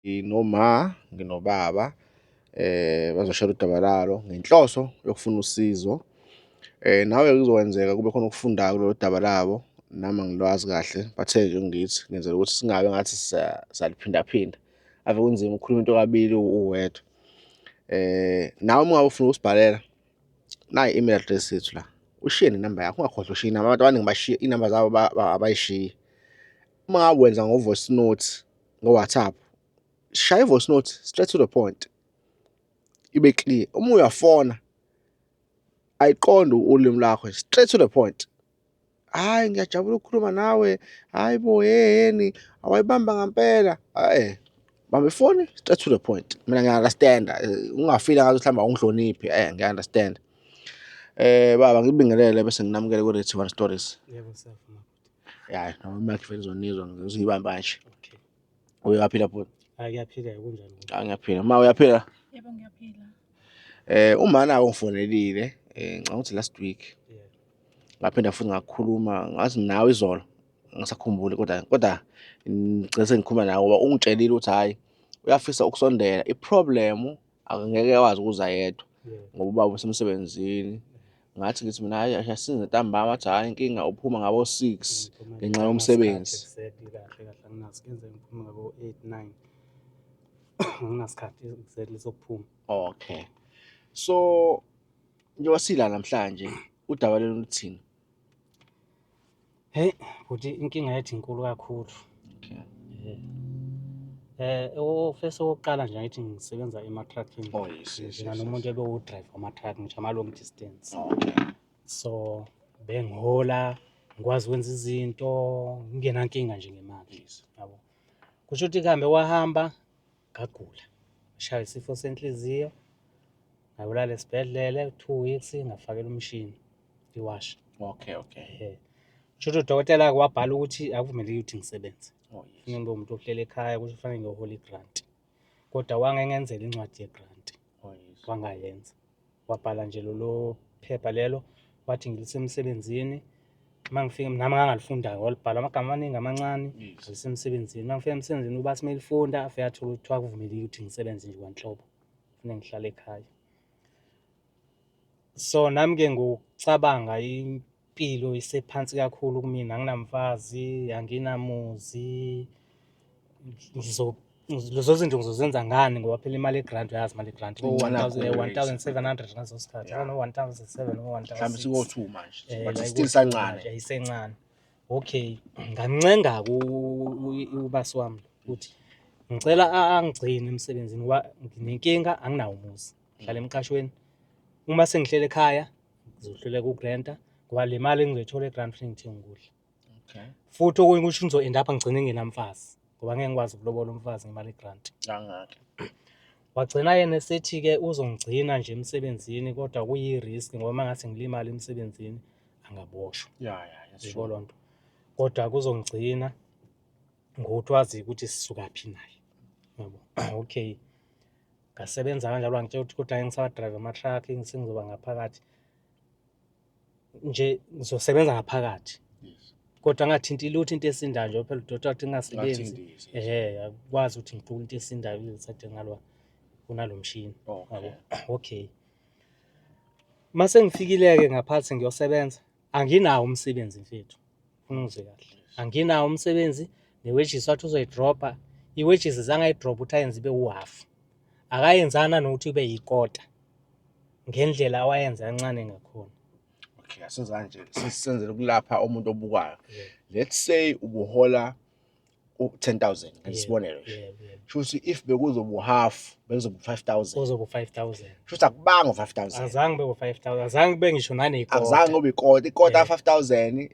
Nginoma, nginobaba, bazoshera udaba lalo ngenhloso yokufuna usizo. Nawe-ke kuzokwenzeka kube khona okufundayo kulolu daba labo, nami angilwazi kahle, bathe nje ngithi ngenzela ukuthi singabi ngathi siyaliphindaphinda. Ave kunzima ukukhuluma into kabili uwedwa. Nawe uma ngabe ufuna ukusibhalela, nayi i-email address yethu la, ushiye nenamba yakho, ungakhohlwa ushiye inamba. Abantu abaningi bashiya iy'namba zabo abayishiyi. Uma ngabe wenza ngo-voice note, ngo-WhatsApp, shaya i-voice note straight to the point, ibe clear. Uma uyafona, ayiqonde ulimi lakho, straight to the point. Hhayi, ngiyajabula ukukhuluma nawe, hhayi bo, hhehheni, awayibamba ngampela. Hhayi, bamba ifoni straight to the point. Mina ngiya-understand-a, ungafili ngathi mhlawumbe awungihloniphi, ngiya-understand-a. Baba ngikubingelele bese nginamukele ku-Radio One Stories. Yebo, siyavuma bhuti. Ya, noma i-mic vele izonizwa ngizuyibamba kanje. Okay. Uyaphila bhuti? Hayi, kuyaphila, kunjani? Hayi, ngiyaphila. Ma, uyaphila? Yebo, ngiyaphila. Uma nawe ungifonelile, ngicabanga ukuthi last week. Ngaphinda futhi ngakhuluma ngathi nawe izolo, angisakhumbuli kodwa ngigcine sengikhuluma nawe ngoba ungitshelile ukuthi hhayi uyafisa ukusondela. I-problem angeke akwazi ukuza yedwa ngoba ubaba usemsebenzini. Ngathi ngithi mina hhayi asinze ntambama, wathi hhayi inkinga uphuma ngabo-6 ngenxa yomsebenzi. Exactly, kahle kahle anginaso, kuyenzeka ngiphume ngabo-8, 9. Anginasikhathi exactly sokuphuma. Okay. So njengoba sila namhlanje udaba lenu luthini? Hey, bhuti, inkinga yethu inkulu kakhulu. Okay. First okokuqala nje ngithi ngisebenza ema-trucking. Oh yes. Mina nomuntu ebewu-drive ama-truck ngisho ama-long distance. Okay. So bengihola, ngikwazi ukwenza izinto, ngingenankinga nje ngemali. Yes. Yabo. Kusho ukuthi kuhambe kwahamba ngagula. Ngashaywa isifo senhliziyo. Ngayolala esibhedlele 2 weeks, ngafakela umshini iwasha. Okay. Kusho ukuthi udokotela wabhala ukuthi akuvumelekile ukuthi ngisebenze. Oh yes. Kufanele ngibe umuntu ohleli ekhaya, kusho kufanele ngiyohola i-grant. Kodwa wangengenzela incwadi ye-grant. Oh yes. Wangayenza. Wabhala nje lolo phepha lelo, wathi ngilisemsebenzini. Uma ngifika nami ngangalifunda, walibhala amagama amaningi amancane. Ngilisemsebenzini. Uma ngifika emsebenzini uba simelifunda, afike athola ukuthi akuvumelekile ukuthi ngisebenze nje kwanhlobo. Kufanele ngihlale ekhaya. So nami-ke ngokucabanga impilo isephansi kakhulu kumina, anginamfazi, anginamuzi. Lezo zinto ngizozenza ngani ngoba phela imali ye-grant, uyazi imali ye-grant Incane kakhulu. 1700 ngaleso sikhathi, 1700 noma Mhlawumbe 1600. siko-2 manje. But La still iko-2 sancane. manje, ayisencane. Okay, ngancenga ubasi wami ukuthi ngicela angigcine emsebenzini ngoba nginenkinga, anginawo umuzi. Ngihlala emqashweni. Uma sengihlele ekhaya ngizohluleka ukurenta ngoba le mali engizoyithola e-grant kufanele ngithenge ukudla. Okay. Futhi okunye kusho ngizo-end up ngigcine nginamfazi ngoba ngeke ngikwazi ukulobola umfazi ngemali ye-grant. Kangaka. Wagcina yena esethi-ke uzongigcina nje emsebenzini kodwa kuyi-risk ngoba uma ngase ngilimale emsebenzini angaboshwa. Yeah, that's Yebo true. loo nto. Kodwa kuzongigcina ngokuthi wazi ukuthi sisukaphi naye. Yabo. Okay. Ngasebenza kanjalo, wangitshela ukuthi kodwa ngeke ngisawa-drive ama-truck, sengizoba ngaphakathi. Nje ngizosebenza ngaphakathi. Kodwa ngathinti lutho into esindayo nje phela udokotela wathi ngingasebenzi. Ngathinti, yes. Akwazi ukuthi ngiqhuke into esindayo kuleli ngalwa kunalo mshini. Okay. Yabo. Okay. Mase ngifikile-ke ngaphansi ngiyosebenza, anginawo umsebenzi mfethu. Ufuna ungizwe kahle. Anginawo umsebenzi, ne-wages wathi uzoyidropha. I-wages zange ayidrophe ukuthi ayenze ibe u-half. Akayenzana nokuthi ibe yikota ngendlela awayenza kancane ngakhona. Okay, asenza kanje, sesenzela ukulapha umuntu obukayo. Let's say ubuhola u-10,000 ngesibonelo nje. Yebo. Sho ukuthi if bekuzoba u-half, bekuzoba u-5,000. Kuzoba u-5,000. Sho ukuthi akubanga u-5,000. Azange kube u-5,000, azange kube ngisho nanekota. Akuzange kube ikota, ikota ya-5,000,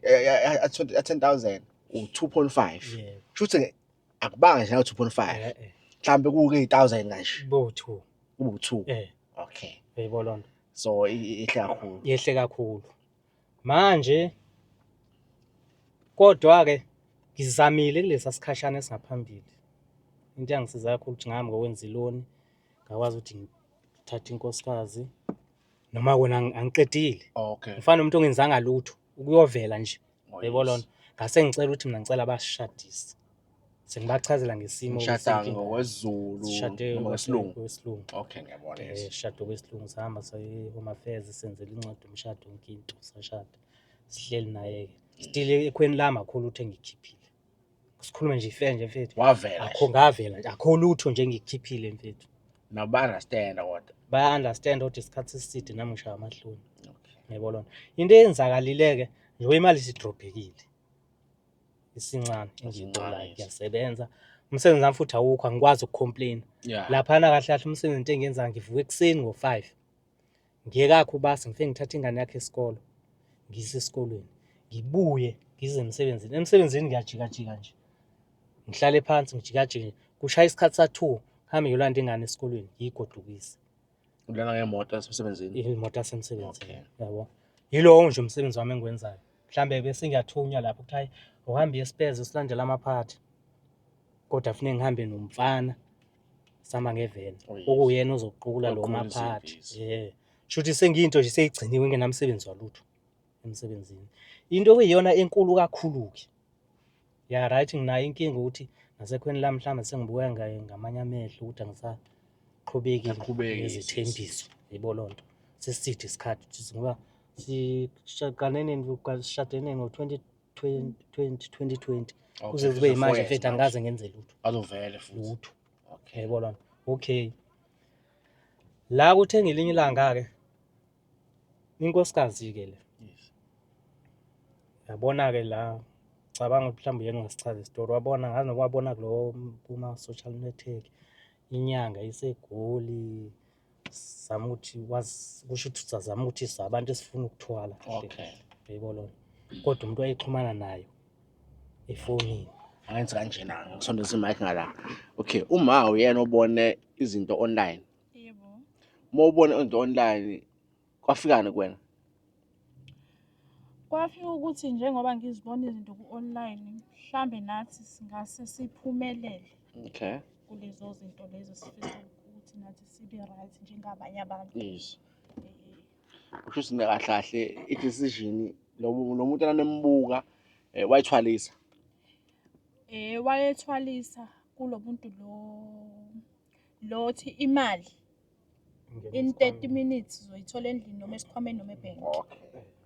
ya-10,000 u-2.5. Yebo. Sho ukuthi akubanga nje nawu-2.5. Mhlambe kuke-1,000 kanje. Kube u-2. Kube u-2. Okay. Yebo loo nto. So ihle kakhulu. Yehle kakhulu. Manje kodwa ke ngizamile kulesa sikhashana esingaphambili. Into eyangisiza kakhulu ukuthi ngihamba ngokwenza iloni, ngakwazi ukuthi ngithathe inkosikazi noma kona angiqedile. Okay. Ngifana nomuntu ongenzanga lutho, ukuyovela nje. Oh, Yebo yes. lona. Ngase ngicela ukuthi mina ngicela basishadise. Sengibachazela ngesimo Nishada senkinga. ngokwesiZulu Sishade noma ngesilungu? Kwesilungu. Okay, ngiyabona, yes. Sishade kwesilungu, sahamba saye Home Affairs, senzela incwadi yomshado, yonke into, sashada. Sihleli naye-ke. Still ekhweni lami akho lutho engikhiphile. Sikhulume nje ife nje mfethu. Wavela nje. Akho ngavela nje, akho lutho nje engikhiphile mfethu. Nabo ba-understand kodwa. Baya-understand kodwa isikhathi eside nami ngishaya amahloni. Okay. Yebo lona. Into eyenzakalile-ke njengoba imali isidrobhekile. Isincane engiyitholayo, yes. ngiyasebenza. Umsebenzi wami futhi awukho, angikwazi ukucomplain. Laphana kahle kahle umsebenzi into engiyenzayo ngivuka ekuseni ngo-5. Ngiye kakho ubasi ngifike ngithathe ingane yakhe esikolo. Ngiyise esikolweni. Ngibuye ngize emsebenzini. Emsebenzini ngiyajikajika nje. Ngihlale phansi ngijikajike. Kushaya isikhathi sa-2 ngihambe ngiyolanda ingane esikolweni ngiyigodukise. Ulana ngemoto yasemsebenzini? Imoto yasemsebenzini. Okay. Yabo. Yilowo nje umsebenzi wami engiwenzayo. Mhlambe bese ngiyathunywa lapho ukuthi hayi uhambe uye eSpurs usilandela amaphathi. Kodwa kufuneka ngihambe nomfana sihamba ngeveni. Oh, yes. Okuyena ozoqukula lo Oqukula maphathi. izinto, Yeah. Shuthi sengiyinto nje seyigciniwe ingenamsebenzi walutho emsebenzini. Into okuyiyona enkulu kakhulu-ke. Ya right, nginayo inkinga ukuthi nasekhweni lami mhlawumbe sengibuka ngamanye amehlo ukuthi angisaqhubeki Aqhubeki, yes, yes. nezithembiso. Yebo loo nto. Seside isikhathi ukuthi ngoba sishaqane nini, sishade nini ngo-2020, 2020. Okay, Kuze kube so yimanje 4 years mfethu manje. angikaze ngenze lutho. Azovele futhi. Lutho. Okay. Yebo lona. Okay. La kuthe ngelinye ilanga-ke inkosikazi-ke le. Yes. Yabona-ke la, cabanga ukuthi mhlawumbe uyena ongasichaza isitori. Wabona ngazi noba wabona kulo kuma-social network inyanga iseGoli, zama ukuthi kusho ukuthi sazama ukuthi sabantu esifuna ukuthwala kahle Okay. kahle. Yebo lona. Kodwa umuntu wayexhumana nayo efonini. Angenzi kanjena, ngisondeza imic ngala. Okay, uma uyena obone izinto online. Yebo. Uma ubone izinto online kwafikani kuwena? Kwafika ukuthi njengoba ngizibona izinto ku-online, mhlambe nathi singase siphumelele Okay. kulezo zinto lezo sifisa ukuthi nathi sibe right njengabanye abantu. Yes. Kusho ukuthi kahle kahle i-decision lo muntu ananembuka wayithwalisa. Wayethwalisa kulo muntu lo lothi imali in 30 minutes uzoyithola endlini noma esikhwameni noma ebhenki. Okay.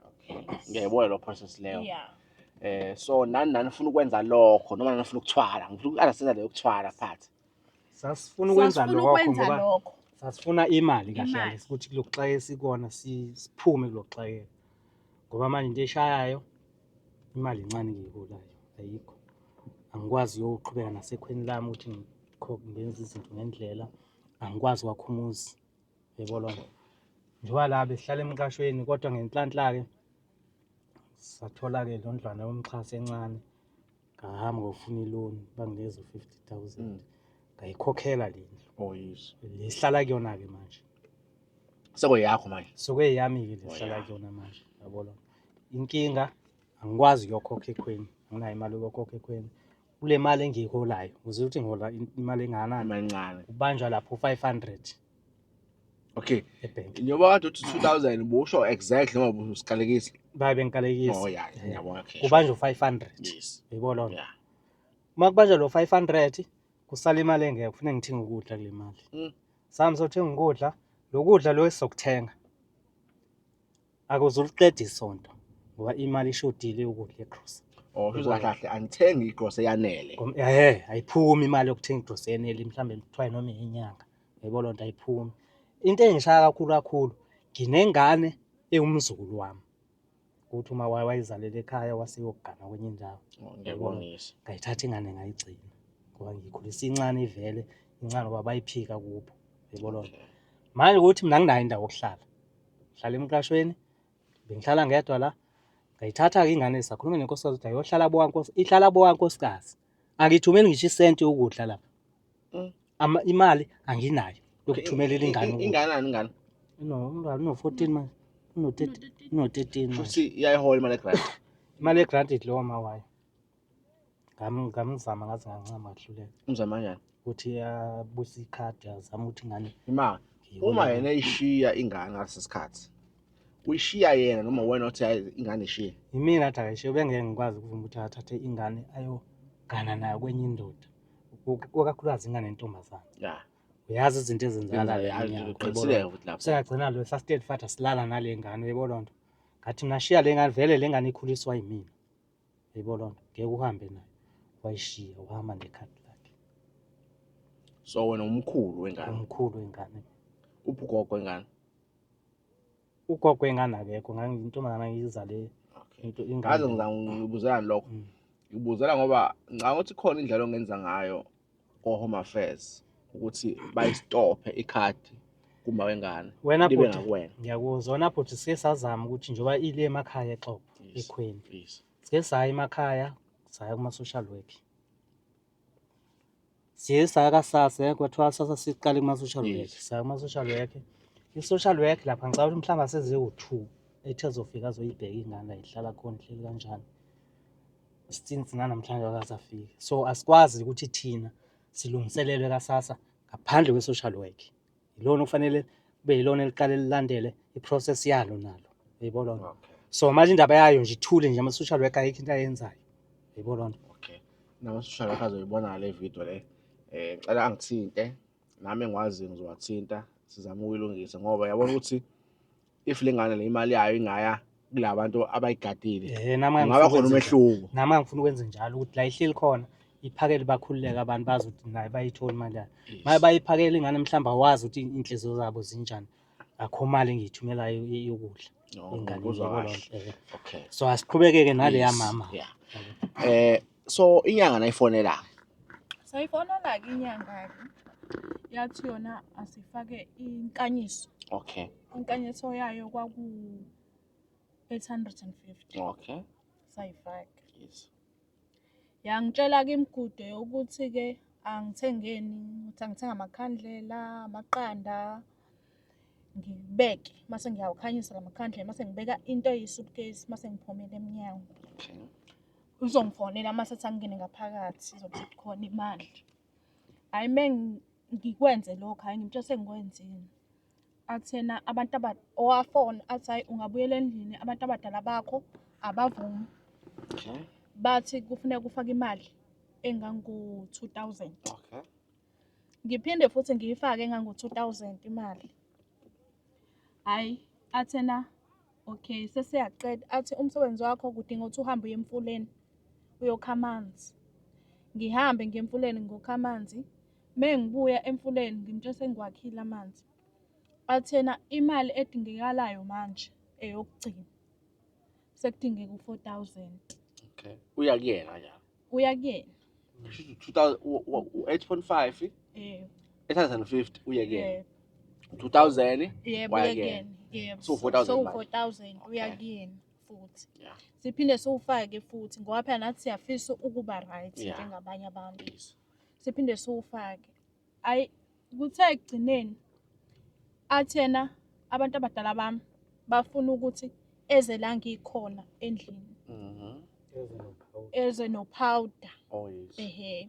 Okay. Ngiyayibona lo process leyo. Yeah. So nani nifuna ukwenza lokho noma nifuna ukuthwala? Ngifuna uku-understand leyo kuthwala part. Sasifuna ukwenza Sasifuna lokho ukwenza ngoba lokho. sasifuna imali kahle Imali. kahle ukuthi kulokuxakeka sikona siphume kulokuxakeka. Ngoba manje into eshayayo imali incane engiyiholayo ayikho. Angikwazi uyoqhubeka nasekhweni lami ukuthi ngenze izinto ngendlela. Angikwazi ukwakha umuzi. Yebo lona. Njengoba la besihlala emqashweni kodwa ngenhlanhla-ke sathola-ke lo ndlwana yomxhaso encane. Ngahamba ngiyofuna iloni banginikeza u-50,000. Ngayikhokhela le ndlu. Oh yes. Le sihlala kuyona-ke manje. Sekuyakho manje. Sekuyeyami-ke le Oh, sihlala yeah. kuyona manje. Yabo lona. Inkinga angikwazi ukuyokhokha ekhweni. Anginayo imali yokuyokhokha ekhweni. Kule mali engiyiholayo, uze uthi ngihola imali engakanani? Imali encane. Kubanjwa lapho 500 Okay. ebhenki. Njengoba kade uthi 2000 busho exactly noma usikalekisa. Babe bengikalekisa. Oh yeah, ngiyabona. Okay. Kubanjwa 500. Yes. Yebo lona. Yeah. Uma kubanjwa lo 500 kusala imali engekho, kufuneka ngithenge ukudla kule mali. Sami sothenga ukudla, lokudla lo esizokuthenga akuzuliqeda isonto ngoba imali ishodile yokudla egrosa. Oh, kusho kahle kahle angithengi igrosa eyanele. Ayiphumi imali yokuthenga igrosa eyanele, mhlambe kuthiwa noma inyanga. Yebo lonto ayiphumi. Into engishaya kakhulu kakhulu, nginengane ewumzukulu wami. Ukuthi uma wayizalela ekhaya waseyogana kwenye indawo. Oh, ngiyabonisa. Ngayithatha ingane ngayigcina ngoba ngiyikhulisa incane ivele, incane ngoba bayiphika kubo. Yebo lonto. Manje ukuthi mina nginayo indawo yokuhlala. Ngihlala emqashweni, bengihlala ngedwa la. Ngayithatha-ke ingane sakhuluma nenkosikazi ukuthi ayohlala boka ihlala boka nkosikazi. Angithumeli ngisho isenti yokudla lapha. Imali anginayo yokuthumelela ingane ukudla. Inganani ingane? Uno-14 manje. Uno-13 manje. Futhi iyayihola imali egrant. Imali egrant idliwa uma wayo. Ngamzama ngaze ngancama ngahluleka. Umzama kanjani? Ukuthi abuyise ikhadi azame ukuthi ingane Ima uma yena eyishiya ingane ngalesi sikhathi. Uyishiya yena noma wena othi hayi ingane ishiye? Yimina athi akayishiye, ubengeke ngikwazi ukuvuma ukuthi athathe ingane ayogana nayo kwenye indoda. Kakhulukazi ingane yentombazane. Ya. Uyazi izinto ezenzakalayo Yenza- emnyango, Uqinisile futhi lapho. Sengagcina lo sasiteti fatha silala nale ngane, uyebo loo nto. Ngathi mina shiya le ngane, vele le ngane ikhuliswa yimina. Uyebo loo nto, ngeke uhambe nayo. Wayishiya, wahamba nekhadi lakhe. So wena umkhulu wengane. Umkhulu wengane. Uphi ugogo wengane? Ugogo wengane akekho, ngangiyintombazane ngiyizale Okay. into ingane. Ngaze ngizangibuzela lokho. Ngibuzela ngoba ngicabanga ukuthi khona indlela ongenza ngayo ko-Home Affairs ukuthi bayistophe ikhadi kuma wengane. Wena Libe bhuti, ngakuwena. ngiyakuzwa. Wena bhuti, sike sazama ukuthi njengoba ile emakhaya eXhobo, Yes. ekhweni. Yes. Sike saya emakhaya, saya kuma-social work. Siye saya kaSASSA, kwathiwa SASSA siqale kuma-social work. Yes. Saya kuma-social work. I-social work lapha ngicabanga ukuthi mhlawumbe seziwu-2 ethe azofika azoyibheka ingane la ihlala khona, ihleli kanjani. Since nanamhlanje akazafika. So asikwazi ukuthi thina silungiselelwe kaSASSA ngaphandle kwe-social work. Yilona okufanele kube yilona eliqale lilandele i-process yalo nalo. Uyayibona loo nto? Okay. So manje indaba yayo nje ithule nje, ama-social worker ayikho into ayenzayo. Uyayibona loo nto? Okay. Nama-social worker azoyibona le video le. Ngicela angithinte nami engikwaziyo ngizowathinta sizame ukuyilungisa ngoba uyabona ukuthi if le ngane le imali yayo ingaya kulabantu abayigadile Nami kungaba ngangifuna khona ukwenza njalo. umehluko. Nami ngifuna ukwenza njalo ukuthi la ihleli khona iphakele bakhululeke abantu bazi ukuthi nayo bayithola imali yayo. Maye bayiphakele ingane mhlawumbe awazi ukuthi inhliziyo zabo zinjani. Akho mali engiyithumelayo yokudla No, enganeni, ngikuzwa yabo loo kahle. nto, eh. Okay. So asiqhubekeke naleya Yes, mama. Yeah. So inyanga nayifonela. Sayifonela-ke inyanga-ke, yathi yona asifake inkanyiso. Okay. Inkanyiso yayo kwaku-850. Okay. Sayifaka. Yes. Yangitshela-ke imigudu yokuthi-ke angithengeni, ukuthi angithenga amakhandlela, amaqanda, ngibeke mase ngiyawakhanyisa la makhandlela, mase ngibeka into eyi-suitcase, mase ngiphumela emnyango. Okay. Uzongifonela mase ethi angingene ngaphakathi, izobe sekukhona imali. Hhayi uma ngikwenze lokho, hhayi ngimtshela sengikwenzile. Athi yena abantu owafona athi hhayi ungabuyela endlini, abantu abadala bakho abavumi. Okay. Bathi kufuneka ufake imali engango-2,000. Okay. Ngiphinde futhi ngiyifake engango-2,000 imali. Hhayi, athi yena okay sesiyaqeda, athi umsebenzi wakho kudinga ukuthi uhambe uye emfuleni uyokha amanzi. Ngihambe ngiye emfuleni ngokha amanzi, uma ngibuya emfuleni ngimtshela sengiwakhile amanzi. Athi yena imali edingekalayo manje eyokugcina sekudingeka u-4,000. Okay. Uya kuyena kanjalo. Uya kuyena. Kusho ukuthi 2000 u-8.5 Yebo. 850 uye kuyena. Yebo. 2000 Yebo, waya uya kuyena. kuyena. Yebo. So 4,000 So manje. 4,000 uya Okay. kuyena futhi. Yeah. Siphinde siwufake futhi ngoba phela nathi siyafisa ukuba right Yeah. njengabanye abantu. Yes. Siphinde siwufake. Ayi kuthe ekugcineni athi yena abantu abadala bami bafuna ukuthi eze la ngikhona endlini. Eze no-powder. Oh yes. Ehhe.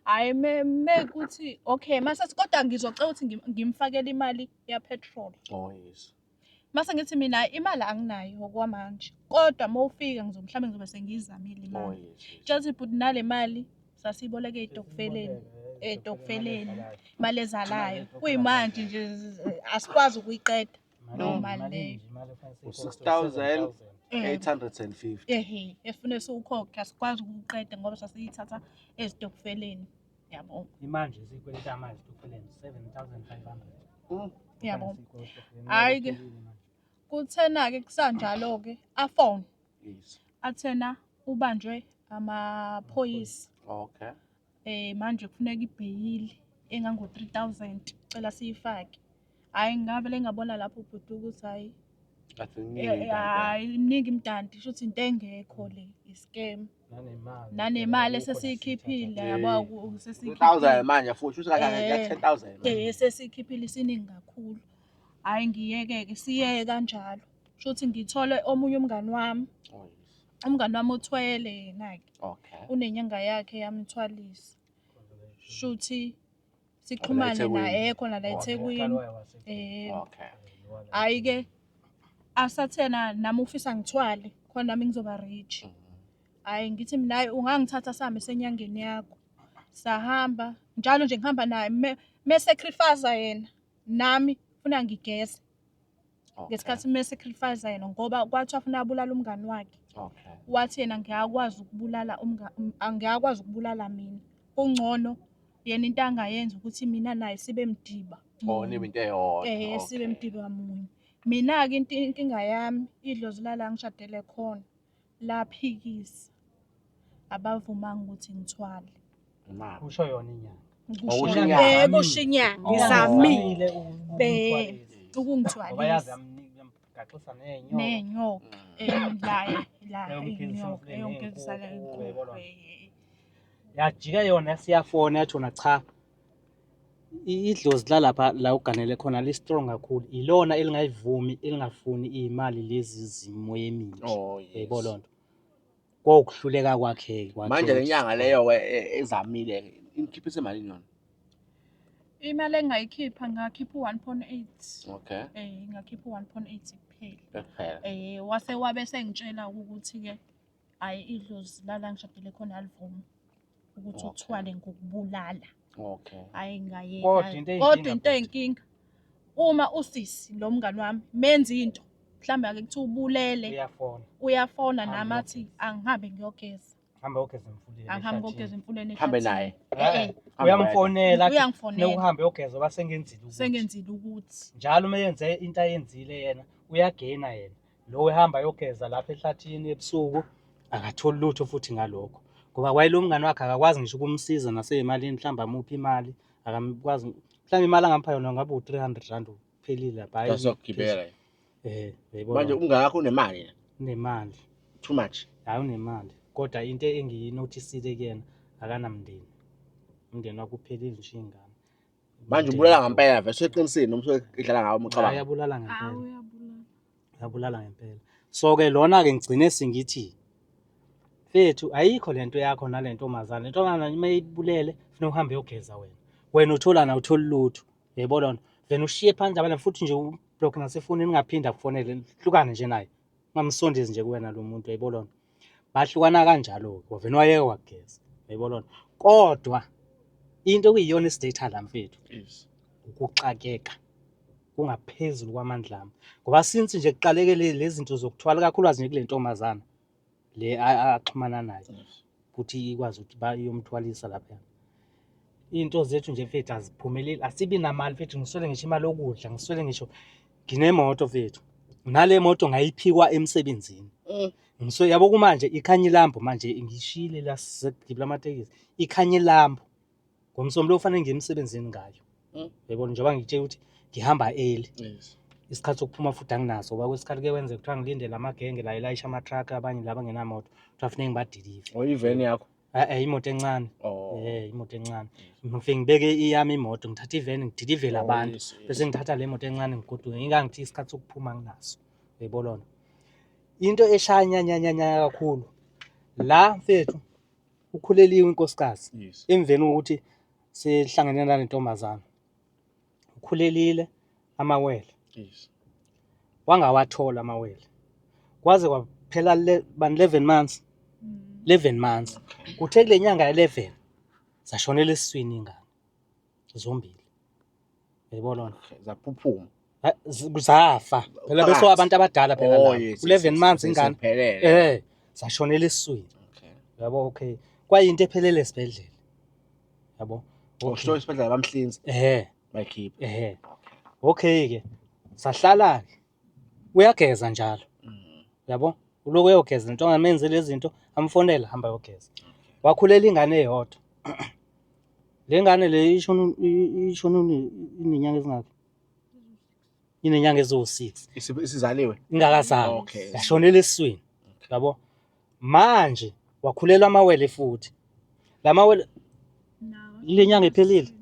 Hhayi me kuthi okay mase kodwa ngizocela ukuthi ngimfakele imali ya petrol. Oh yes. Mase ngithi mina imali anginayo okwamanje. Kodwa mawufika mhlawumbe ngizobe sengiyizamile Oh imali. yes. Yes. Tshela ukuthi bhuti nale mali sasiyiboleke ey'tokfeleni. Ey'tokfeleni. Imali ezalayo. Kuyimanje nje asikwazi ukuyiqeda. No mali leyo. 6,850. Ehhe, efune siwukhokhe asikwazi ukuwuqeda ngoba sasiyithatha ezitokfeleni. Yabo. Imanje sikweleta manje esitokfeleni 7,500. Yabo. Hhayi-ke. Kuthena-ke kusanjalo-ke afone. Yes. Athena ubanjwe amaphoyisa. Okay. Manje kufuneka ibheyili engango 3,000 cela siyifake. Hhayi ngavele ngabona lapho bhuti ukuthi hhayi. Kathi iningi Hhayi iningi imdanti, shuthi into engekho le i-scam. Nanemali esesiyikhiphile yabo 3,000 manje futhi shuthi kahle ya 10,000. Sesiyikhiphile isiningi kakhulu. Hhayi ngiyeke-ke siyeke kanjalo. Shuthi ngithole omunye umngani wami. Oh yes. Umngani wami uthwele yena-ke. Okay. Unenyanga yakhe yamthwalisa. Shuthi sixhumane eThekwini. naye khona la Okay. eThekwini. Okay. Hhayi-ke Asathena nami ufisa ngithwale khona nami ngizoba rich. Hhayi ngithi mina hhayi ungangithatha sihambe senyangeni yakho. Sahamba njalo nje ngihamba naye me-sacrifice yena nami funa ngigeze. Ngesikhathi me-sacrifice yena ngoba kwathiwa funa abulale umngani wakhe. Wathi yena ngiyakwazi ukubulala angiyakwazi ukubulala mina. Kungcono yena into angayenza ukuthi mina naye sibe mdiba. Oh, nibe into eyodwa. Eh, sibe mdiba munye. Mina-ke inkinga yami idlozi lala ngishadele khona laphikisa. Abavumanga ukuthi ngithwale. Imali. Kusho yona inyanga. Kusho inyanga. Eh, kusho inyanga. Ngizamile Ukungithwalisa. ukungithwalisa. Ngoba yazi yamgaxisa ney'nyoka. Nenyoka. La la Eyomgezisa inyoka emfuleni eyomgezisa ney'nkukhu, le uyayibona? nkukhu. Yajika yona siyafona yathi yona cha. Idlozi lalapha la uganele khona li-strong kakhulu. Ilona elingayivumi, elingafuni iy'mali lezi zimoya emibi. Oh, yes. Uyayibona loo nto? Kwawukuhluleka kwakhe kwakhe Manje le ukuthi nyanga leyo-ke ezamile-ke inikhiphise malini yona? Imali engayikhipha ngakhipha u-1.8. Okay. Eh ngakhipha u-1.8 kuphela. Kuphela. Eh wase wabe sengitshela ukuthi-ke hhayi idlozi lala ngishadele khona alivumi ukuthi uthwale ngokubulala. Okay. Hhayi ngayeka. Kodwa into eyinkinga Kodwa into bhuti. eyinkinga uma usisi lo mngani wami menza into mhlawumbe ake kuthiwa ubulele Uyafona. uyafona Hambe nami athi uyogeza. angihambe ngiyogeza. Hamba uyogeza emfuleni. Angihambe ehlathini. ngiyogeza emfuleni Hambe ehlathini. naye. Eh, eh. Uyamfonela athi, Uyangifonela. "Funeka uhambe uyogeza ngoba sengenzile ukuthi." Sengenzile ukuthi. Njalo uma yenze into ayenzile yena uyagena yena. Lo ehamba ayogeza lapha ehlathini ebusuku akatholi lutho futhi ngalokho. Ngoba wayelo mngani wakhe akakwazi ngisho ukumsiza nasey'malini mhlawumbe amuphe imali akamkwazi mhlawumbe imali angampha yona ngabe u-300 rand uphelile lapha. Hhayi, Sasokugibela. Eh, uyayibona. Manje umngane wakho unemali yena? Unemali. Too much. Hhayi unemali. Kodwa into engiyinothisile kuyena akanamndeni. Umndeni wakhe uphelile nje iy'ngane. Manje ubulala ngempela vele useqinisile noma usedlala ngawe uma Hhayi ucabanga. uyabulala ngempela. Hawu uyabulala. Uyabulala ngempela. So-ke lona-ke ngigcine sengithi mfethu ayikho lento yakho nale ntombazane. Le ntombazane uma ibulele funeka uhambe uyogeza wena. Wena utholana awutholi lutho. Uyayibona lona? Vele ushiye phandle abanye futhi nje ublock nasefonini ungaphinde akufonele hlukane nje naye. Ungamsondezi nje kuwena lo muntu uyayibona lona? Bahlukana kanjalo-ke wavele wayeka wakugeza. Uyayibona lona? Kodwa into okuyiyona esidata la mfethu Yes. ukuxakeka kungaphezulu kwamandla ami ngoba since nje kuqaleke lezi zinto zokuthwala kakhulukazi nje kule ntombazana le axhumana nayo ukuthi ikwazi ukuthi iyomthwalisa lapha. Iy'nto zethu nje mfethu aziphumeleli, asibi namali mfethu, ngiswele ngisho imali yokudla, ngiswele ngisho nginemoto mfethu. Nale moto ngayiphikwa emsebenzini. Ngiswe yabo kumanje ikhanya ilambu manje ngishiyile la sekugibela amatekisi, ikhanya ilambu. Ngomsombuluko kufanele ngiye emsebenzini ngayo. Yebo njengoba ngitshela ukuthi ngihamba early. Yes. Isikhathi sokuphuma futhi anginaso ngoba kwesikhathi kuye kwenzeka kuthiwa ngilinde la magenge la elayisha ama-truck abanye laba ngenamoto kuthiwa funeke ngibadilive. Oh iveni yakho. Eh imoto encane. Oh. Eh imoto encane. Ngifike ngibeke iyami imoto ngithatha iveni ngidilivele Oh, abantu yes, yes. bese ngithatha le moto encane ngigoduke ngingangithi isikhathi sokuphuma nginaso. Uyayibona lona. Into eshaya nyanyanyanya kakhulu la mfethu ukhuleliwe inkosikazi Yes. emveni kokuthi sihlangene nale ntombazana ukhulelile amawele Yes. wangawathola amawele kwaze kwaphela bani 11 months 11 months kuthe kule nyanga ya-11 zashonela esiswini ingane zombili yayibona lona Okay, Zaphuphuma. Zafa phela bese Phakathi. abantu abadala phela Oh, laba yes, yes, 11 yes, months yes, ingane siphelele. zashonela esiswini Okay. yabo okay kwayinto ephelele esibhedlela yabo. Oh, Okay. so isibhedlela bamhlinza bayikhipha. Okay ke sahlala ke uyageza njalo yabo uloko uyogeza into angamenzi lezi zinto amfonela hamba yogeza wakhulela ingane eyodwa le ngane le ishona ishona inenyanga ezingaki inenyanga eziwu-6 Isizaliwe. ingakazali Okay. yashonela esiswini yabo manje wakhulelwa amawele futhi la mawele kule nyanga ephelile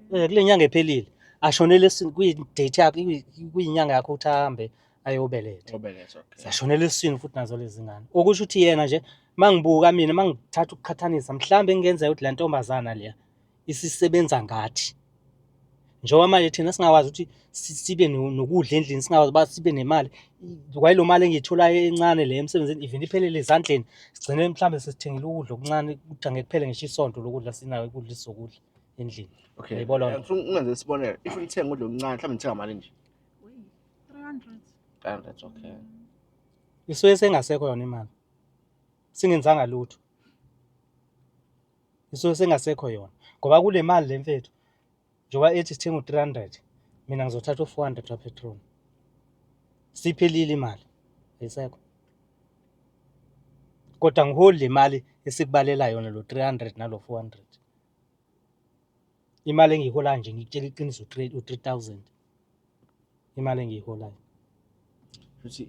kule nyanga ephelile ashonele esiswini kuyi-date yakhe kuyinyanga yakhe ukuthi ahambe ayobeletha Obeletha. Okay. zashonela esiswini futhi nazo lezi ngane okusho ukuthi yena nje mangibuka mina mangithatha ukuqhathanisa mhlambe kungenzeka ukuthi la ntombazana leya isisebenza ngathi Njengoba manje thina singakwazi ukuthi sibe nokudla endlini, singakwazi uba sibe nemali. Kwayilo mali engiyitholayo encane le emsebenzini ivele iphelele ezandleni. Sigcine mhlawumbe sesithengile ukudla okuncane ukuthi angeke kuphele ngisho isonto lokudla sinayo ukudla esizokudla endlini. Okay. Uyayibona loo nto? Ngifuna ungenze isibonelo. If nithenga ukudla okuncane mhlawumbe nithenga mali nje. 300. 300 okay. Isuke sengasekho yona imali. Singenzanga lutho. Isuke sengasekho yona. Ngoba kule mali le mfethu njengoba ethi sithenga u-300 mina ngizothatha u-400 wapetrol. Siphelile imali. Ayisekho. Kodwa ngiholi le mali esikubalela yona lo 300 nalo 400. Imali engiyiholayo nje ngikutshela iqiniso u-3000. Imali engiyiholayo. Futhi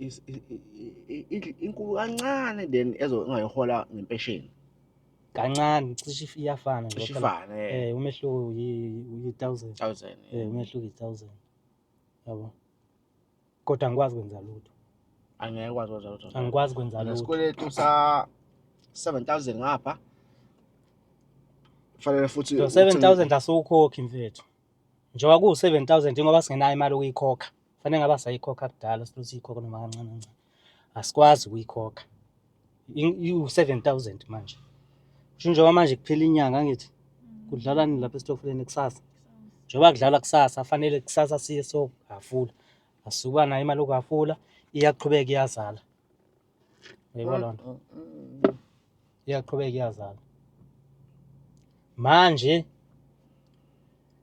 inkulu kancane then ezo engayihola ngempesheni. Kancane cishe iyafana nje. Cishe ifane. Umehluko yi-1000. 1000. Umehluko yi-1000. Yabo. Kodwa angikwazi kwenza lutho. Angeke ukwazi kwenza lutho. Angikwazi kwenza lutho. Nesikweletu sa 7000 ngapha. Kufanele futhi Lo 7000 asiwukhokhi mfethu. Njengoba kuwu-7000 njengoba singenayo imali yokuyikhokha. Kufanele ngabe sayikhokha kudala silokhu siyikhokha noma kancane kancane. Asikwazi ukuyikhokha. Iwu-7000 manje. Kusho njengoba manje kuphela inyanga angithi kudlalani lapha esitofuleni kusasa. Njengoba kudlalwa kusasa fanele kusasa siye sohhafula. Asukuba nayo imali yokuhhafula iyaqhubeka iyazala. Uyayibona loo nto? Iyaqhubeka iyazala. Manje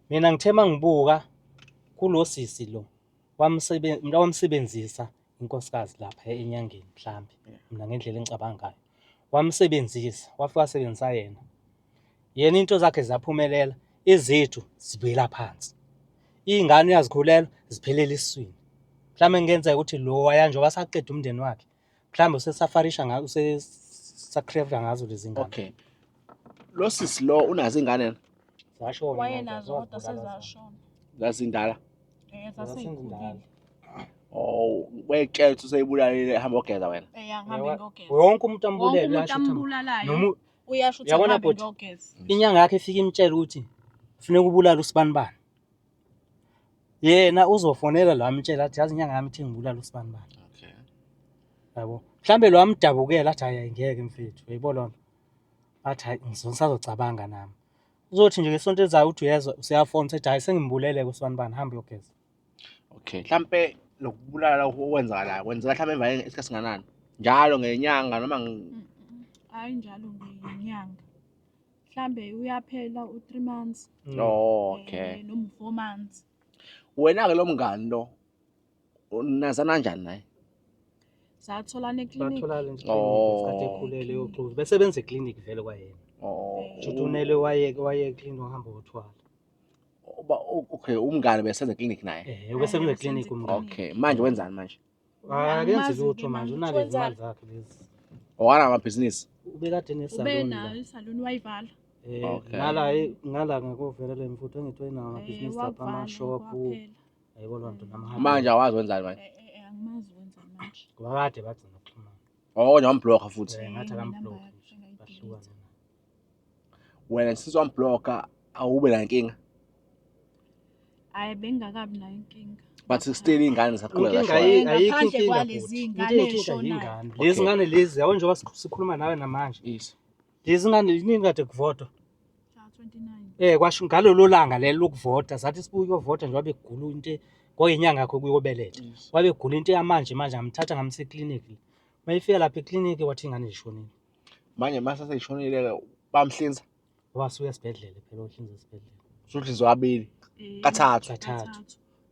mina ngithe mangibuka kulo sisi lo wamsebenzisa inkosikazi lapha enyangeni mhlambe mina ngendlela engicabanga ngayo. Wamsebenzisa wafika wasebenzisa yena. Yena into zakhe zaphumelela, ezethu zibuyela phansi. Iy'ngane uyazikhulelwa ziphelele esiswini. Mhlawumbe kungenzeka ukuthi lo waya njengoba saqeda umndeni wakhe, mhlawumbe usesafarisha ngazo, usesakrevla ngazo lezi ngane. Okay. Lo sisi lo unazo ingane Zashona. Wayenazo kodwa sezashona. zazindala. Zasezikhulile. Oh, wayekutshela ukuthi useyibulalile hamba ogeza wena. Angihambe ngiyogeza. Wonke umuntu Wonke ambulele umuntu uyasho ukuthi ambulalayo noma uyasho ukuthi Uyabona angihambe bhuti? ngiyogeza. inyanga yakhe ifike imtshele ukuthi funeka ubulale usibanibani. Yena uzofonela lo amtshela athi yazi inyanga yami ithi ngibulale usibanibani. Okay. Yabo. Mhlambe lo amdabukela athi hayi ngeke mfethu, uyayibo loo nto. Athi hayi ngisazocabanga nami. Uzothi nje ngesonto elizayo uthi uyezwa useyafona usethi hayi sengimbulele kusibanibani hamba uyogeza. Okay. Mhlambe lokubulala okwenzakalayo kwenzeka mhlambe emva isikhathi singanani? Njalo ngenyanga noma Hayi njalo ngenyanga. Mhlambe uyaphela u-3 months. Oh, okay. Noma u-4 months. Wena ke lo mngani lo unazana kanjani naye? Satholana eklinikhi. Batholana nje Oh. isikhathi ekhulele yoxhuza. Besebenza eklinikhi vele kwayena. Oh. Shuthi unele waye waye eklinikhi wahamba wothwala. Okay, umngani besenza eklinikhi naye. Ubesebenza Eh, eklinikhi umngani. Okay, manje wenzani manje? Akenzi Angimazi lutho ke manje manje unalezi ukuthi mali zakhe lezi. Owana amabhizinisi. Ubekade nesalon. Ubenayo isaluni wayivala. Okay. Ngala ngala ngakovelele mfuthu engithi wayinawo amabhizinisi lapha Wavala amashophu. kwaphela. Yayibona loo nto nama. Manje awazi wenzani manje? Angimazi wenzani manje. Ngoba kade bagcina ukuxhumana. Oh, nje wamblocka futhi. Ngathi Inamba akamblock yakhe nje. sengayidelete. Bahlukane naye. Wena since wamblocka awube nankinga. Hhayi bengingakabi nayo inkinga. But still ingane zisaqhubeka Inkinga zashona. ayikho Ngaphandle inkinga kwalezi bhuti. ngane Into eyinkinga ey'shonayo. yingane. Lezi Okay. ngane lezi yabo njengoba sikhuluma nawe namanje. Yes. Lezi ngane nini kade kuvotwa? Mhla 29. Kwasho ngalolo langa lelo lokuvota sathi sibuye ukuyovota nje wabe egula into kwakuyinyanga yakhe ukuyobeletha. Yes. Wabe egula into yamanje manje ngamthatha ngamsa eklinikhi. Mayifika lapha eklinikhi wathi ingane ishonile. Manje mase seyishonile bamhlinza. Wasuka esibhedlela phela uhlinza esibhedlela. Usuhlinzwa kabili. Kathathu. Kathathu.